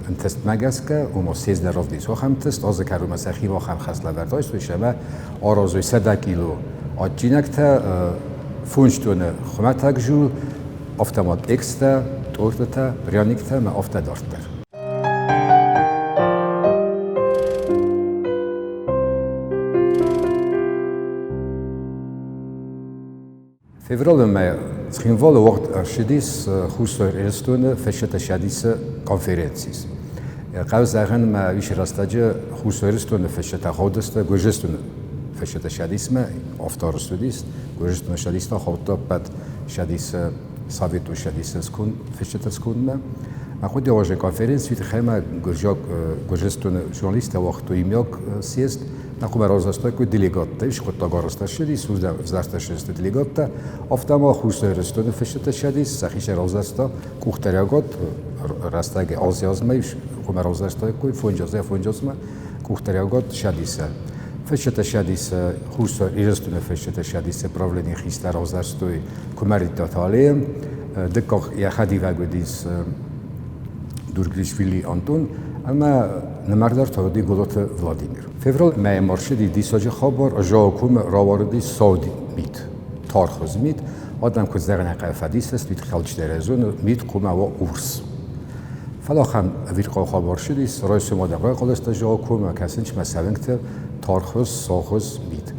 ӕнтыстмӕ гӕсгӕ, ома съезды равдис ахӕм ӕнтыст, азы кӕронмӕ сӕхи ахӕм хӕслӕвӕрд райстой ӕмӕ аразой 100 кило адджинӕгтӕ, фондз тонны хуымӕтӕг жул, автомат экстӕ, тортытӕ, пряниктӕ ӕмӕ афтӕ дарддӕр. Февралы мӕйы Цхинвалы уагъд ӕрцыдис Хуссар Ирыстоны Фысджыты Цӕдисы конференци. Хъӕуы зӕгъын ма уыцы рӕстӕджы Хуссар Ирыстоны фысджытӕ хаудысты Гуырдзыстоны Фысджыты Цӕдисмӕ, афтӕ арӕзт уыдис. Гуырдзыстоны Цӕдис та хаудта ӕппӕт Цӕдисы, Советон Цӕдисы фысджыты скондмӕ. Ахъуыдыуазӕг конференцийы тыххӕй ма Гуырдзыстоны журналисттӕ уагътой иумиаг съезд. Нӕхъуымӕ равзӕрстой делегаттӕ, скъуыддаг арӕзт ӕрцыдис, уырдӕм ӕвзӕрст ӕрцыдысты делегаттӕ. Афтӕ ма Хуссар Ирыстоны фысджыты Цӕдис сӕхицӕй равзӕрста къухдариуӕгад рӕстӕгӕй аз-азмӕ хъуамӕ равзӕрстаиккой фонджазӕй фонджазмӕ къухдариуӕгад Цӕдисы. Фысджыты Цӕдисы Хуссар Ирыстоны фысджыты Цӕдисы правленийы хистӕр равзӕрстой Куымӕридтаты Алейы, дыккаг йӕ хӕдивӕг уыдис Дурглишвили Антон ӕмӕ нымӕрдар та уыди Голоты Владимир. Февраль мӕйы маршыди диссаджы хабар, Жаокумы рауарыди сау мит, тархуыз мит, адӕм куыд зӕгъынӕ фӕдисыс, мит хӕлчдӕрӕй зоны, мит хъуамӕ уа урс. Фӕлӕ ахӕм ӕвирхъау хабар ссыдис, райсом адӕм райхъуылысты Жаокумы, кӕсынч мӕ сӕвынгты тархуыз, саухуыз мит.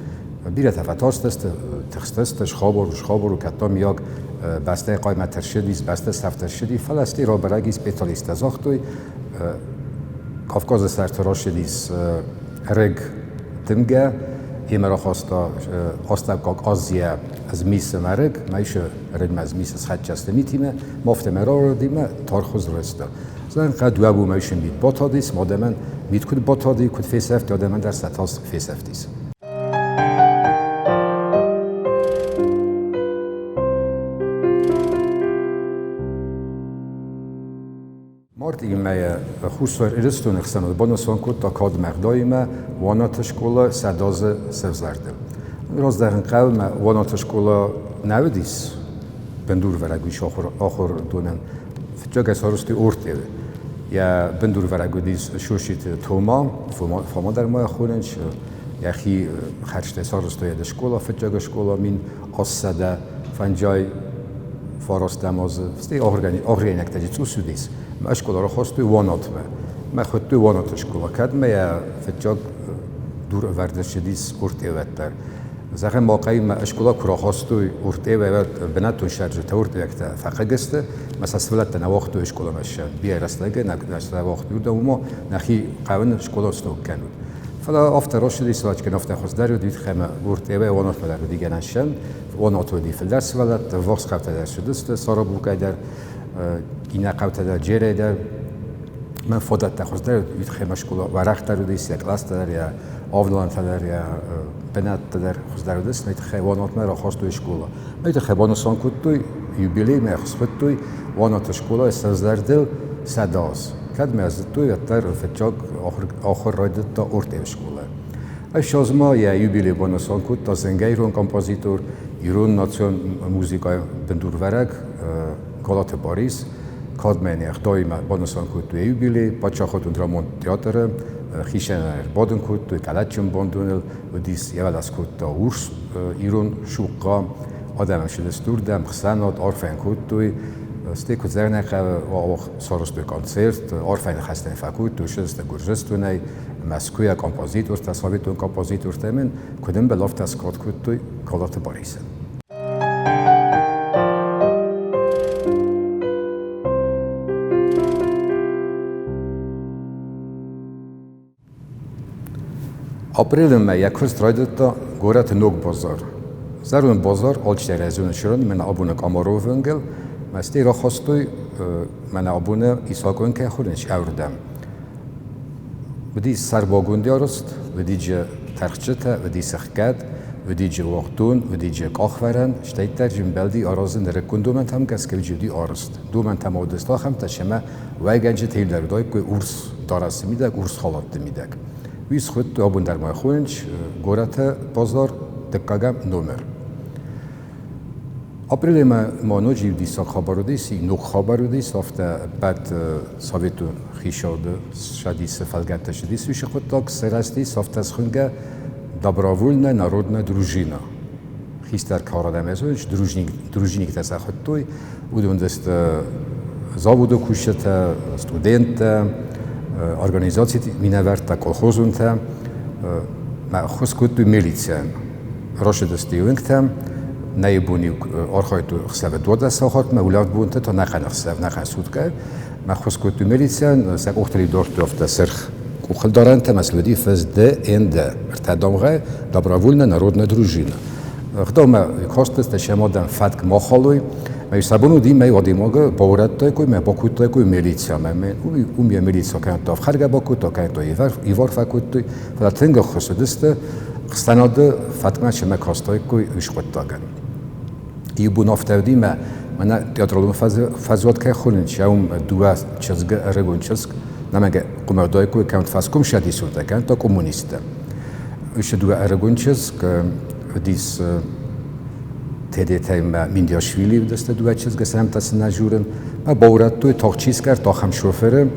Бирӕтӕ фӕтарстысты, тыхстысты, схабар у, схабар у, кӕд та мийаг бӕстӕйы хъаймӕт ӕрцыдис, бӕстӕ сӕфт ӕрцыди, фӕлӕ стӕй рабӕрӕг и, специалисттӕ загътой, Кавказы сӕрты рацыдис рыг дымгӕ, йемӕ рахаста Астӕуккаг Азийӕ змисы мӕрыг, мӕ рыгмӕ змисы схӕццӕ сты митимӕ, мафтӕмӕ рарыдимӕ тархуыз райста. Зӕгъгӕ, дыууӕ бонмӕ исын мит батадис, мадӕмӕн мит куыд батади, куыд фесӕфти, адӕмӕн дӕр сӕ тас фесӕфтис. Мартъийы мӕйы Хуссар Ирыстоны хсӕнад банысан кодта кадмӕ ӕгъдауимӕ Уанаты скъола сӕдӕ сӕвзӕрды. Раздӕрын хъӕумӕ Уанаты скъола нӕ уыдис бындурвӕрӕг уис ахуырдонӕн. Фыццагӕй сарӕзтой Ортъеуы. Йӕ бындурвӕрӕг уыдис Соситы Тома, Фома дӕр ма йӕ хонынц. Йӕхи хӕрзтӕй сарӕзтой йӕ скъола, фыццаг скъола 1859 азы. Стӕй ахуыргӕнинӕгтӕ джы цъус уыдис. Мӕ скъола рахастой Уанатмӕ. Мӕ хуыдтой Уанаты скъола. Кӕд мӕ йӕ фыццаг дур ӕвӕрд ӕрцыдис Ортъеуӕддӕр. Зӕгъӕм, Макъаимӕ скъола куы рахастой Ортъеуӕй, бынӕттон цӕрджытӕ ортъеуӕгтӕ фӕхъыг сты, мӕ сӕ сывӕллӕттӕ нӕ уагътой скъоламӕ ссӕн. Бирӕ рӕстӕг нӕ уагътой уырдӕм, уымӕ нӕхи хъӕуы скъола сног кӕнут. Фӕлӕ афтӕ рацыдис, ӕвӕццӕгӕн афтӕ хуыздӕр уыд, уый тыххӕй ӕмӕ Ортъеуӕй Уанатмӕ дӕр уыди гӕнӕн ссӕн. Уанаты уыди фылдӕр сывӕллӕттӕ, ӕввахс хъӕутӕ дӕр цыдысты, Сарабукъӕй дӕр, иннӕ хъӕутӕ дӕр, Джерӕй дӕр. Мӕн фадӕттӕ хуыздӕр уыд, уый тыххӕй ӕмӕ скъола уӕрӕхдӕр уыдис, йӕ къластӕ дӕр, йӕ авналӕнтӕ дӕр, йӕ бынӕттӕ дӕр хуыздӕр уыдысты. Уый тыххӕй Уанатмӕ рахастой скъола. Уый тыххӕй банысан кодтой, юбилеймӕ схуыдтой Уанаты скъолайы сӕвзӕрдыл 100 аз. Кӕд мӕ зыдтой, уӕддӕр фыццаг ахуыр райдыдта Ортъеуы скъолайы. Ӕфсаз ма йӕ юбилей банысан кодта зынгӕ ирон композитор, ирон национ музыкӕйы бындурвӕрӕг Галаты Барис. Кадмӕ не гъдауимӕ банысан кодтой йӕ юбилей, паддзахадон драмон театры хицӕнӕй ӕрбадын кодтой къӕлӕтджын бандоныл, уыдис йӕ кодта урс ирон цухъхъа, адӕмӕн цыдысты уырдӕм, хсӕнад арфӕ йын кодтой, стӕй куыд зӕгъын хъӕуы, сарӕзтой концерт, арфӕйы ныхӕстӕ йын фӕкодтой, ссыдысты Гуырдзыстонӕй, Мӕскуыйӕ композитортӕ, советон композитортӕ ӕмӕ куыд ӕмбӕлы, афтӕ скад кодтой Калаты Барисӕн. Апрелы мӕйӕ куыст райдыдта горӕты ног базар. Зӕронд базар алчидӕр ӕй зоны чырын, мӕнӕ абоны Комаровы уынгыл, мӕ стӕй рахастой мӕнӕ абоны Исакъон кӕй хонынц, ӕврдӕм. Уыди сӕрбагонд арӕзт, уыди тӕрхджытӕ, уыди сыхгӕд, уыди уагдон, уыди къахвӕрӕн, стӕй дӕр зымбӕлди аразын нырыккон домӕнтӕм гӕсгӕ уыди арӕзт. Домӕнтӕ ма уыдысты ахӕмтӕ, семӕ уӕйгӕнджытӕ иу дӕр уыдаиккой урс дарӕсы мидӕг, урс халатты мидӕг. Уый схуыдтой, абон дӕр ма хонынц горӕты базар дыккӕгӕм номер. Апрелы ма ноджы иу диссаг хабар уыдис, ног хабар уыдис, афтӕ ӕппӕт советон хицауады цӕдисы фӕлгӕтты цыдис уыцы хъуыддаг, сырӕзтис афтӕ схуынгӕ добровольная народная дружина. Хистӕр кары адӕм зонынц, дружинниктӕ сӕ хуыдтой, уыдон сты заводы кусджытӕ, студенттӕ, организациты минӕвӕрттӕ, колхозонтӕ. Мӕ ӕххуыс кодтой милицийӕн. Рацыдысты уынгтӕм, нӕ бон-иу архайдтой ӕхсӕвы 12 сахатмӕ, улӕфт бонтӕ та нӕхъӕн ӕхсӕв, нӕхъӕн суткӕ. Мӕ ӕххуыс кодтой милицийӕн, сӕ къухтыл-иу дардтой афтӕ сырх къухылдарӕнтӕ, ӕмӕ сыл уыди ФСДНД, ӕртӕ дамгъӕ, добровольная народная дружина. Гъдаумӕ кастысты, сӕм адӕм фӕтк ма халой. Мӕ сӕ бон уыди, мӕ адӕймагы баурӕдтаиккой, мӕ бакодтаиккой милицӕмӕ. Уым йӕ милицӕ кӕнӕ та ӕфхӕргӕ бакодта, кӕнӕ та ивар фӕкодтой. Фӕлӕ тынг ӕххуыс уыдысты, ӕхсӕнады фӕткмӕ семӕ кастаиккой уый хъуыддагӕн. Иу бон афтӕ уыди, мӕ мӕнӕ театралон фӕзуат кӕй хонынц, уым дыууӕ чызгы, ӕрыгон чызг, нӕмӕгӕ хъуымӕ кӕнӕ фӕскомсӕдисонтӕ, кӕнӕ та коммунисттӕ. Уыцы дыууӕ ӕрыгон чызг уыдис Тедетӕй мӕ Миндиашвили уыдысты дыууӕ чызгы, сӕ нӕмттӕ сын нӕ журын. Мӕ баурӕдтой тагъд чи скъӕрдта, ахӕм шоферы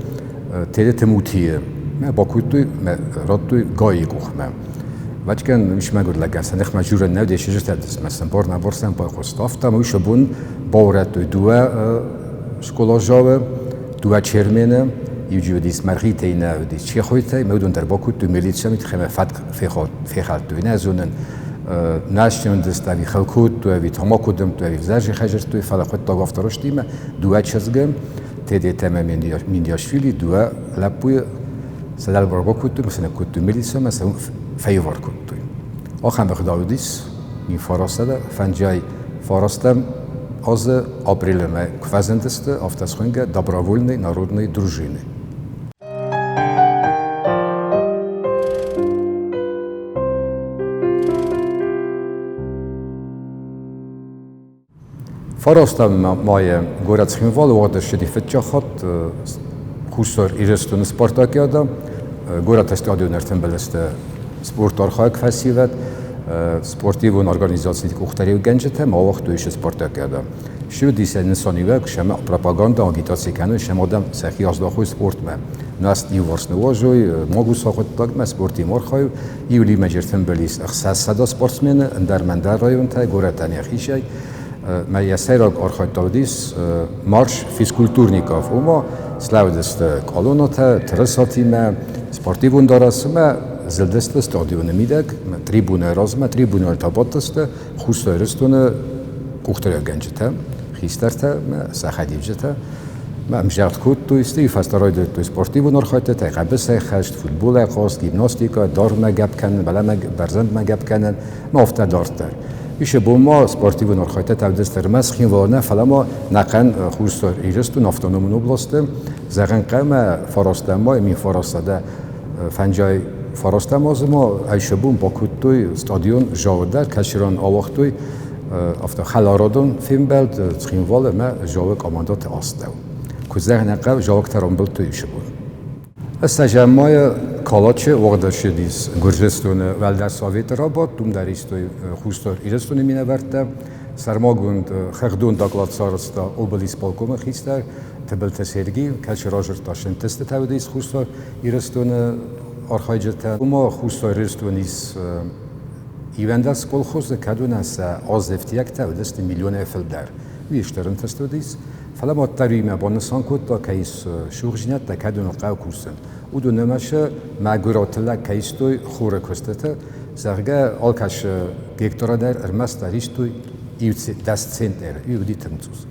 Тедеты Мутийы. Мӕ бакодтой, мӕ радтой Гайы къухмӕ. Вӕчкӕн ис мӕгуыр лӕгӕн, сӕ ныхмӕ журын нӕ уыди, чызджытӕ мӕ сын бар нӕ бар сӕм байхъуыст. Афтӕ ӕмӕ уый бон баурӕдтой дыууӕ скъоладзауы, дыууӕ Чермены, иу уыдис Мӕргъитӕй, нӕ уыдис Чехойтӕй, мӕ уыдон дӕр бакодтой милицӕмӕ, тыххӕй фӕтк фехӕлдтой. Нӕ зонын, нӕ ӕви хыл кодтой, ӕви тамако дымдтой, ӕви взӕрджы хӕзырдтой, фӕлӕ хъуыддаг афтӕ рыстимӕ дыууӕ чызгы, Тедетӕ ӕмӕ Миндиашвили, дыууӕ лӕппуйы сӕ дӕлбар бакодтой, ӕмӕ сӕ ныккодтой милицӕмӕ, сӕ фӕивар кодтой. Ахӕм ӕгъдау уыдис 1959 азы апрелы мӕй куы фӕзындысты, афтӕ схуынгӕ добровольной народной дружины. Фарастӕм майы горӕт Цхинвалы уагъд ссыди фыццаг хатт Хуссар Ирыстоны спартакиадӕ. Горӕты стадионы ӕртымбыл сты спорт архайӕг фӕсивӕд, спортивон организациты къухдариуӕггӕнджытӕ ма уагътой спартакиадӕ. Ссыди сӕ нысаниуӕг, сӕм пропагандӕ, агитаци кӕной, сӕм адӕм сӕхи аздахой спортмӕ. Наст иуварс ныуазой, магуса хъуыддагмӕ спортимӕ архайой. Июлимӕ ӕртымбыл ис 600 спортсмены ӕндӕр мӕндӕр районтӕй, горӕтӕн йӕхицӕй. Мӕ йӕ сӕйраг архайд та уыдис марш физкультурников, ома слӕууыдысты колоннӕтӕ, тырысатимӕ, спортивон дарӕсимӕ, зылдысты стадионы мидӕг, трибунӕйы размӕ, трибунӕйыл та бадтысты Хуссар Ирыстоны къухдариуӕггӕнджытӕ, хистӕртӕ, сӕ хӕдивджытӕ. Мӕ ӕмзагъд кодтой, стӕй фӕстӕ райдыдтой спортивон архайдтытӕ, хъӕбысӕйхӕст, футболӕй хъазт, гимнастикӕ, дӕргъмӕ гӕпп кӕнын, бӕлӕмӕ бӕрзӕндмӕ гӕпп кӕнын, ма афтӕ дарддӕр. Ис бон ма спортивон архайдтытӕ ӕвдыст ӕрмӕст Цхинвалы нӕ, фӕлӕ ма нӕхъӕн Хуссар Ирыстон автономон областы, зӕгъӕн хъӕмӕ фарастӕм май 1959 азы ма Айшебун бакодтой стадион Жауы дӕр, кӕцыран ауагътой афтӕ хӕларадон фембӕлд Цхинвалы ӕмӕ Жауы командӕты астӕу. Куыд зӕгъын хъӕуы, жауӕгтӕ рамбылдтой Айшебун. Ӕстӕзӕм майы Калачы уагъд ӕрцыдис Гуырдзыстоны Уӕлдӕр Советы рабадт, уым дӕр истой Хуссар Ирыстоны минӕвӕрттӕ. Сӕрмагонд хыгъдон доклад сарӕзта облисполкомы хистӕр Тыбылты Сергий, кӕцы разырдта сынтыстытӕ уыдис Хуссар Ирыстоны архайджытӕ. Уымӕ Хуссар Ирыстон ис 11 колхозы, кӕд уынӕн сӕ азӕфтиӕгтӕ уыдысты миллионӕй фылдӕр. Уый стыр ӕнтыст уыдис. Фӕлӕ ма уӕддӕр банысан кодта, кӕй ис сусӕгдзинӕдтӕ, кӕд уын хъӕуы кусын. Уыдон ӕмӕ сӕ мӕгуырау тыллӕг кӕй истой хоры куыстыты, зӕгъгӕ, алкӕцы гектара дӕр ӕрмӕстдӕр истой иу 10 центнеры, уый уыди тынг цъус.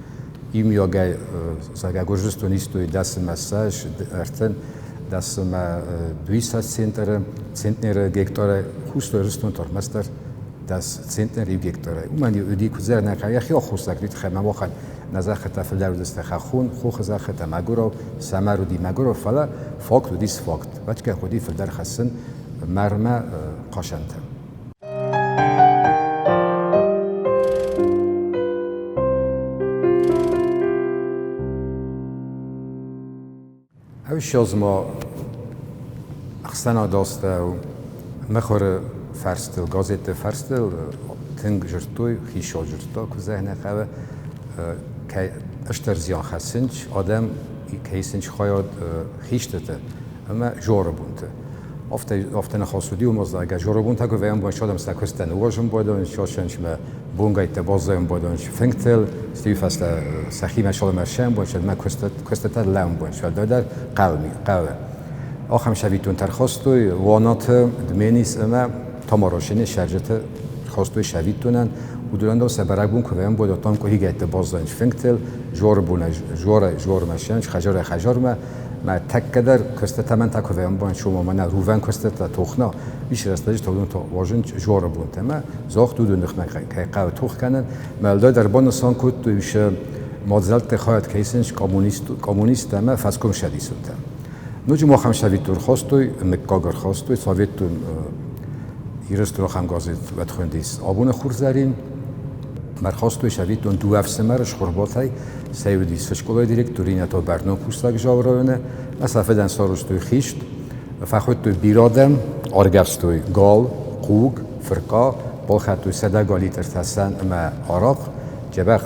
Иумиагӕй, зӕгъгӕ, Гуырдзыстон истой 10 ӕмӕ 20, 30 ӕмӕ 200 центнеры, центнеры гектарӕй, Хуссар Ирыстон та ӕрмӕстдӕр 10 центнер иу гектарӕй. Уымӕн уыди куыдзӕр нӕ йӕхи аххосаг, уый тыххӕй мӕ махӕн нӕ зӕххытӕ фылдӕр уыдысты хӕххон, хохы зӕххытӕ мӕгуырау, сӕмӕр уыди мӕгуырау, фӕлӕ факт уыдис факт. Бачкӕ хъуыди фылдӕр хӕссын мӕрмӕ хъасӕнтӕ. Ӕвссӕдз ма ӕхсӕнады астӕу мыхуыры фӕрстыл, газетты фӕрстыл тынг дзырдтой, хицау дзырдта, куыд зӕгъын хъӕуы, кӕй стыр зиан хӕссынц адӕм, кӕй исынц хайад хистыты ӕмӕ жоры бонты. Афтӕ ныхас уыди, уымӕ зӕгъгӕ, жоры бонтӕ куы вӕййӕм, бон адӕм сӕ куыстӕн ныууазын байдайынц, сӕ бонгӕйттӕ баззайын байдайынц фынгтыл, стӕй фӕстӕ сӕхимӕ саламӕ сӕмбон, сӕдмӕ куыстытӕ лӕмбон, уӕлдайдӕр хъӕуы. Ахӕм цӕвиттонтӕ ӕрхастой Уанаты, Дменис ӕмӕ Тамарашины сӕрджыты хастой цӕвиттонӕн. Уыдонӕн дӕр сӕ бӕрӕгбон куы вӕййӕм, уӕд там къуыригӕйтты баззайынц фынгтыл, жоры бонӕй жорӕй жормӕ сӕнч, хӕдзарӕй хӕдзармӕ. Мӕ тӕккӕ дӕр куыстытӕ мӕн та куы вӕййӕм, сомӕ мӕнӕ рувӕн куыстытӕ тохна, ис рӕстӕджы та уыдон та уарзынц жоры бонтӕ ӕмӕ загъд уыдон ныхмӕ кӕй хъӕуы тох кӕнын. Уӕлдай дӕр банысан кодтой сӕ мадзӕлтты хайад кӕй исынц коммунисттӕ ӕмӕ фӕскомцӕдисонтӕ. Ноджы ма ахӕм цӕвиттон ӕрхастой, мыггаг ӕрхастой, цӕвиттон Ирыстоны ахӕм газет уӕд хуындис Абоны Хурзӕрин. Ӕрхастой цӕвиттон дыууӕ ӕфсымӕры Схуырбатӕй, сӕ уыдис скъолайы директор, иннӕ та бӕрнон кусӕг Зауы районы. Сӕ фыдӕн сарӕзтой хист, фӕхуыдтой бирӕ адӕм, аргӕвстой гал, хъуг, фыркъа, балхӕдтой сӕдӕгай литртӕ сӕн ӕмӕ арахъ, дзӕбӕх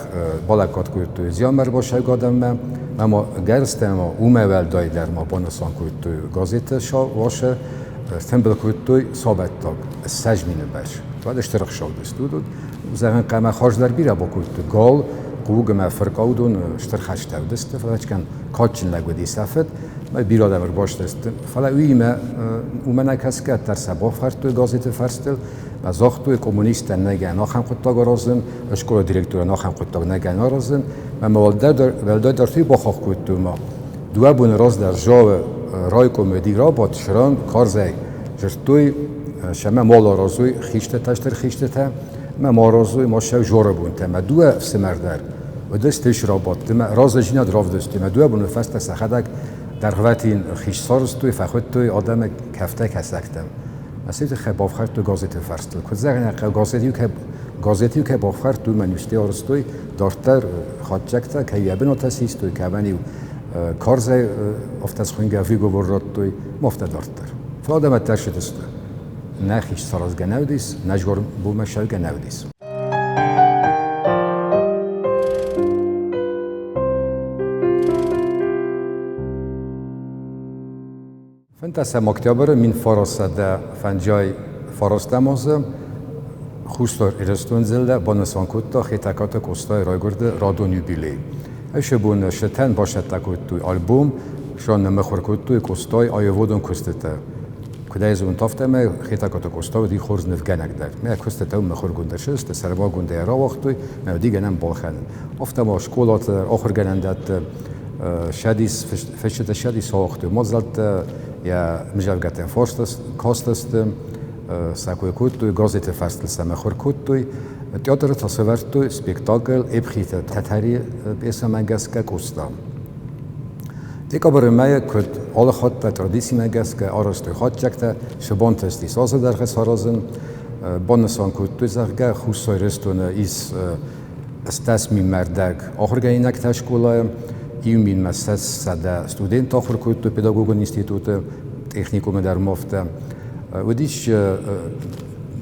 балӕггад кодтой зианмӕ ӕрбацӕугӕ адӕммӕ. Ӕмӕ гӕрзтӕ ӕмӕ уымӕй уӕлдай дӕр ма банысан кодтой газеты уасы, ӕртымбыл кодтой сабӕттаг 20 000 бӕрц. Уӕд стыр ӕхсӕвдыст уыд. Зӕгъӕн, хъӕмӕ хуыздӕр бирӕ бакодтой гал, хъуг ӕмӕ фыркъа уыдон стыр хӕстӕ уыдысты, фӕлӕ кадджын лӕг уыди сӕ фыд. Бирӕ адӕм ӕрбастысты. Фӕлӕ уыимӕ уымӕ нӕ кӕсгӕ дӕр сӕ бафхӕрдтой газеты фӕрстыл, загътой, коммунисттӕн нӕ гӕн ахӕм хъуыддаг аразын, скъолайы директорӕн ахӕм хъуыддаг нӕ гӕн аразын. Ӕмӕ уӕлдайдӕр той бахахх кодтой ма дыууӕ боны раздӕр Зауы райкомы рабадт сран карзӕй дзырдтой, сӕмӕ мал аразой хистӕтӕ, стыр хистӕтӕ, ӕмӕ ма аразой ма сӕ жоры бонтӕ. Ӕмӕ дыууӕ ӕфсымӕр дӕр уыдысты срабадт ӕмӕ разыдзинад равдыстой. Ӕмӕ дыууӕ боны фӕстӕ сӕхӕдӕг дӕргъвӕтин хист сарӕзтой, фӕхуыдтой адӕмы кӕфтӕй кӕсӕгтӕм. Ацы тыххӕй бафхӕрдтой газеты фӕрстыл. Куыд зӕгъын, газет-иу кӕй бафхӕрдтой, уымӕн-иу стӕй арӕзтой дарддӕр хатдзӕгтӕ, кӕй йӕ бынатӕ систой, кӕмӕн-иу карзӕй афтӕ схуынгӕ выговор радтой, афтӕ дарддӕр. Фӕлӕ адӕм ӕддӕрсыдысты. Нӕ хист саразгӕ нӕ уыдис, нӕ згъор бумӕ сӕргӕ нӕ уыдис. 15 октябры 1959 азы Хуссар Ирыстон дзыллӕ банысан кодта Хетӕгкаты Къостайы райгуырды радон юбилей. Ӕсы бон сытӕн бацӕттӕ кодтой альбом, сӕ ныммыхуыр кодтой Къостайы аивадон куыстытӕ. Куыд ӕй зонут, афтӕмӕй Хетӕгкаты Къоста уыди хорз нывгӕнӕг дӕр. Мӕ куыстытӕ уым мыхуыргонд ӕрцыдысты, сӕрмагондӕй рауагътой, мӕ уыди гӕнӕн балхӕнын. Афтӕ ма скъолаты, ахуыргӕнӕндӕтты. Ссадис, фысджытӕ ссадис уагътой мадзӕлттӕ, йӕ мзӕвгӕтӕ кастысты, сӕ кой кодтой, газеты фӕрстыл сӕ мыхуыр кодтой. Театры та сӕвӕрдтой спектакль Епхиты Тӕтӕри пьесӕмӕ гӕсгӕ Къоста. Декабры мӕйы куыд алы хатт дӕр традицимӕ гӕсгӕ арӕзтой хатдзӕгтӕ, сыбонтӕсти азы дӕргъы саразын. Банысан кодтой, зӕгъгӕ, Хуссар Ирыстоны ис 80 минмӕ рдӕг ахуыргӕнинӕгтӕ скъолайы, иу минмӕ 600 студент ахуыр кодтой педагогон институты, техникумы дӕр ма афтӕ. Уыдис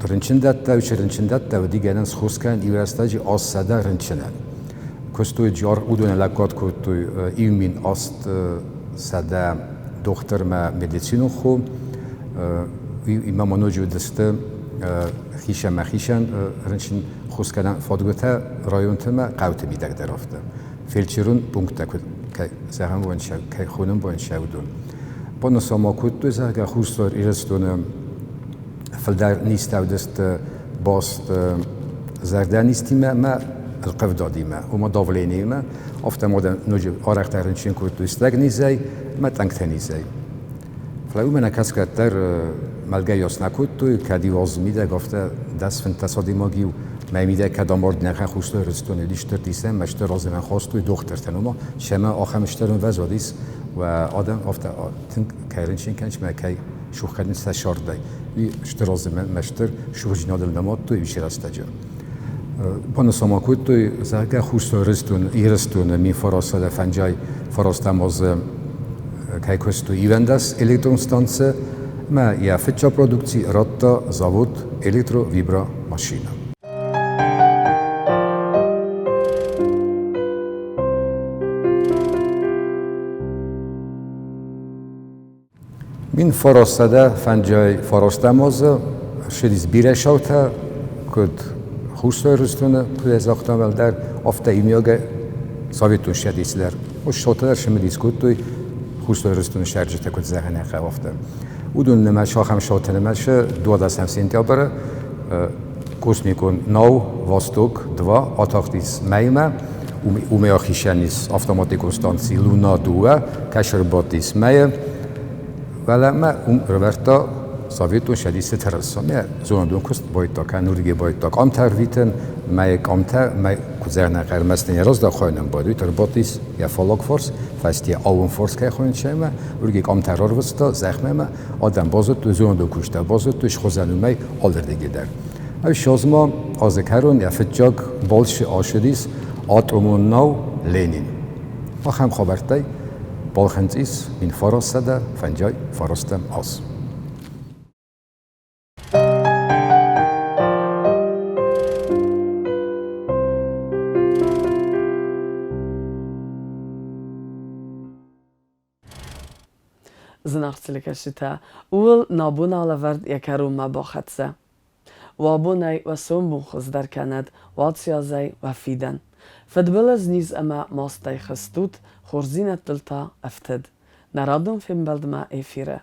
рынчындӕттӕ, уыцы рынчындӕттӕ уыди гӕнӕн схос кӕнын иу рӕстӕджы 800 рынчынӕн. Куыстой джар, уыдонӕн лӕггад кодтой иу 1800 дохтырмӕ медицинон хо. Имӕ ма ноджы уыдысты хицӕн мӕ хицӕн рынчын хосгӕнӕн фадгуытӕ районты мӕ хъӕуты мидӕг дӕр афтӕ. Фельдшерон пункттӕ куыд кӕй зӕгъӕн бон кӕй хонын бон сӕ уыдон. Банысан ма кодтой, зӕгъгӕ, Хуссар Ирыстоны фылдӕр низтӕ уыдысты баст зӕрдӕнизтимӕ ӕмӕ ӕлхъывдадимӕ, ома давлениимӕ, афтӕ ма ноджы арӕхдӕр рынчын кодтой стӕгнизӕй ӕмӕ тъӕнгтӕнизӕй. Фӕлӕ уымӕ нӕ кӕсгӕ дӕр мӕлгӕ йас нӕ кодтой, кӕд-иу азы мидӕг афтӕ 10-15 адӕймаг-иу мӕй мидӕг кӕд амард нӕхӕ Хуссар Ирыстоны уыди стыр дисӕн, мӕ стыр разӕнӕн хастой дохтыртӕн, ома семӕ ахӕм стыр ӕмвӕз уыдис, уӕ адӕм афтӕ тынг кӕй рынчын кӕнынц мӕ кӕй сух кӕнынц сӕ сӕрдӕй. Уый стыр азы мӕ стыр сухдзинадыл нымадтой уыцы рӕстӕджы. Банысан ма кодтой, зӕгъгӕ, Хуссар Ирыстоны 1905 фарастӕм азы кӕй куыстой 11 электрон станцӕ ӕмӕ йӕ фыццаг продукци радта завод «Электровибромашина». 1905 азы ссыдис бирӕ шаутӕ, куыд Хуссар Ирыстоны, куыд загътам уӕлдӕр, афтӕ иумиагӕй Советон Цӕдисы дӕр. Шаутӕ дӕр цымыдис кодтой Хуссар Ирыстоны цӕрджытӕ куыд зӕгъын хъӕуы, афтӕ. Уыдон нымӕц ахӕм шауты нымӕцы 12 сентябры космикон нау «Восток-2» атахтис мӕймӕ. Уымӕй ахицӕн ис автоматикон станци «Луна-2», кӕцы ӕрбадтис мӕйы. Фӕлӕ мӕ уым ӕрӕвӕрдта Советон Цӕдисы тырыса. Мӕ зонадон куыст байдта кӕнурге байдта къамтӕ ӕрвитын, мӕ къамтӕ мӕ куыдзӕнӕ ӕрмӕст не раздахойнӕн байдуйт ӕрбадтис йӕ фаллаг фарс, фӕсте аууон фарс кӕй хонынц ӕмӕ уырге къамтӕ рарвыста зӕхмӕ ӕмӕ адӕм базыдтой, зонадон куыстӕ базыдтой, схуызӕн уымӕй алырдыгӕй дӕр. Ссӕдзмӕ азы кӕрон йӕ фыццаг балцы ацыдис атомон нау Ленин. Ахӕм хабӕрттӕй балхынцъ 1959 аз. Зынаргъ телекӕсджытӕ, ууыл нӕ бон алӕвӕрд йӕ кӕронмӕ бахӕццӕ. Уӕ бонӕй уӕ сомбон хуыздӕр кӕнӕд, уацъязӕй уӕ фидӕн. Фыдбылыз, низ ӕмӕ мастӕй хызт ут, хорздзинӕдтыл та ӕфтыд. Нӕ радон фембӕлдмӕ эфиры.